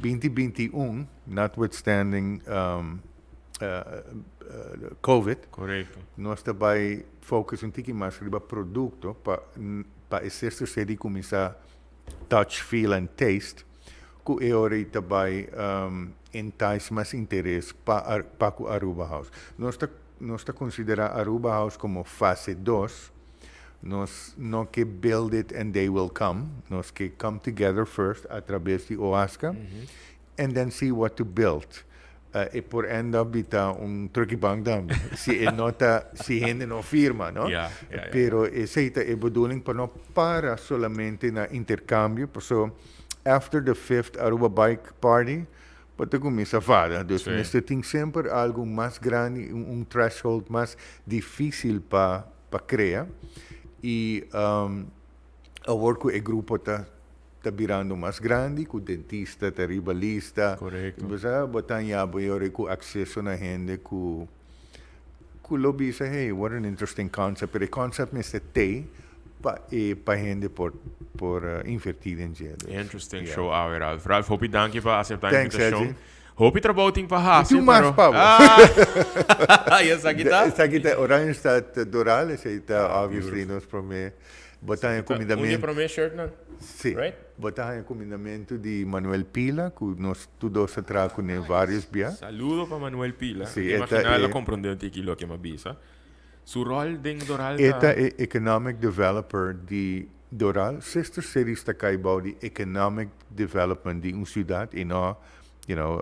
2021, notwithstanding Covid. Correcto. Nos ta bay focus un tiki mas riba producto pa pa e sister city cuminsa touch, feel and taste cu e ora y ta bay entice mas interes pa pa cu Aruba House. Nos ta nos ta considera Aruba House como fase dos. Nos no ke build it and they will come. Nos ke come together first a traves di OASCA and then see what to build. E por end up di ta un trucky bank tambe, si e no ta, si hende no firma, no? Pero esey ta e bedoeling pa no para solamente na intercambio, paso after the fifth Aruba Bike Party, bo ta cuminsa fada. Dus mester tin semper algo mas grandi, un threshold mas dificil pa pa crea. Y awor cu e grupo ta ta birando mas grandi, cu dentista ta riba lista. Correcto. Bo sa, bo ta haña bo yora cu acceso na hende cu cu lo bisa, hey, what an interesting concept. Pero e concept mester tey pa e pa hende por por inverti den dje. Dus, Interesting yeah. show awe, Ralph. Ralph, hopi danki pa acepta Thanks, invitacion. Edgy. Hopi trabou tin pa haci, Mi tin mas pero pa bo. Ah! Y esaki ta? Esaki ta Oranjestad Doral, esey ta obviously nos prome. Bo ta haña Un di e kumindamentu. promé shirtnan, Sí. right? Bo ta haña kumindamentu di Manuel Pila, ku nos tur dos a traha kuné vários bia. Saludo pa Manuel Pila. Sí, Mi e ta imaginá el a e. komprondé un tiki loke mi a bisa. Su ròl den Doral E ta. ta e economic developer di Doral. Sister Cities ta kai bou di economic development di un siudat i no, you know,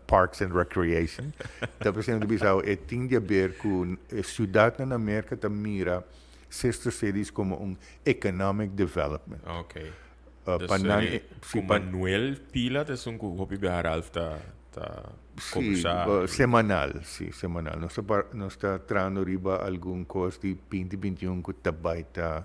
Parks and Recreation. Ta presente bisa e tin di haber ku e siudatnan na Merka ta mira Sister Cities komo un economic development. Ok. Pa Dus nan e si ku pa Manuel Pila ta esun ku hopi biaha Ralph ta ta Si, kombersá. semanal, si, semanal. Nos ta par nos ta trahando riba algun kos di 2021 ku ta bai ta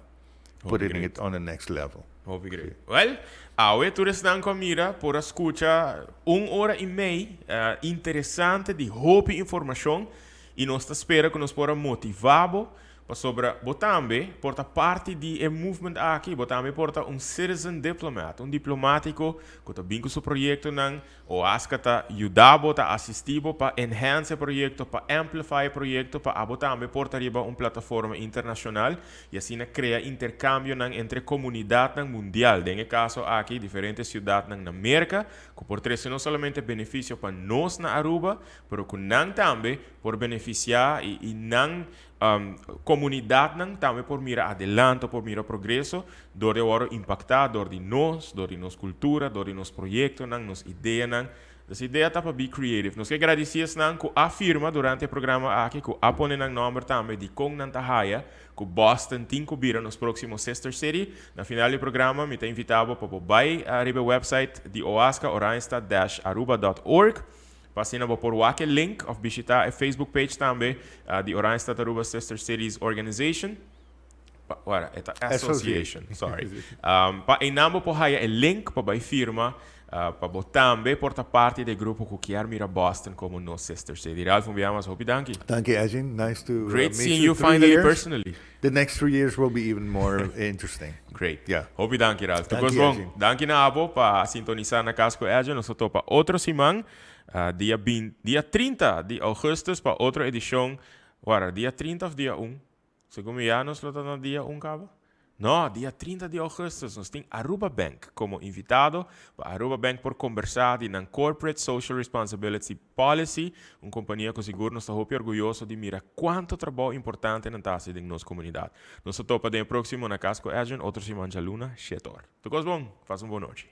Hopi putting great. it on the next level. Hopi great. Well, awe tur esnan ku a mira por a skucha un ora i mei interesante di hopi informashon i nos ta spera ku nos por a motivá bo pasobra bo tambe por ta parti di e movement aki, bo tambe por ta un citizen diplomat, un diplomátiko ku ta bin ku su proyektonan. OASCA ta yuda bo, ta asisti bo pa enhance e proyekto, pa amplify e proyekto, pa abo tambe por ta riba un plataforma internashonal i asina krea interkambionan entre komunidatnan mundial, den e kaso aki diferente siudatnan na Merka, ku por trese no solamente benefisio pa nos na Aruba, pero ku nan tambe por benefisiá i i nan. Comunidadnan tambe por mira adelanto, por mira progreso dor di a wòrdu impaktá dor di nos, dor di nos kultura, dor di nos proyektonan, nos ideanan. Nos idea ta pa be creative. Nos ke gradisí esnan ku a firma durante e programa aki, ku a pone nan nòmber tambe di kon nan ta haya ku Boston tin ku bira nos próksimo sister city. Na final di e programa mi ta invitá bo pa bo bai riba e website di OASCA, oranjestad-aruba.org. Pa asina bo por wak e link of bishita e Facebook page tambe di Oranjestad Aruba Sister Cities Organization. Pa, ora, e ta Association, sorry. Pa einan bo por haya e link pa bai firma pa bo tambe por ta parti di e grupo ku kier mira Boston komo nos sister city. Ralph, un bia mas hopi danki. Danki, Edjean. Nice to Great meet seeing you you three finally years. personally. The next 3 years will be even more interesting. Great. Yeah. Hopi danki, Ralph. Danki, Tur bon. Edjean. Danki na abo pa sintonisa Na Cas cu Edjean. Nos ta topa otro siman, dia 20, dia 30 di augustus pa otro edicion. Wara, dia 30 of dia 1? Segun mi ya nos lo ta na dia 1 caba? No, dia 30 di augustus nos tin Aruba Bank como invitado pa Aruba Bank por conversa di nan Corporate Social Responsibility Policy, un compania cu sigur nos ta hopi orguyoso di mira cuanto trabou importante nan ta haci den nos comunidad. Nos ta topa den e proximo Na Cas cu Edjean otro siman djaluna, 7 or. Tur cos bon, pasa un bon nochi.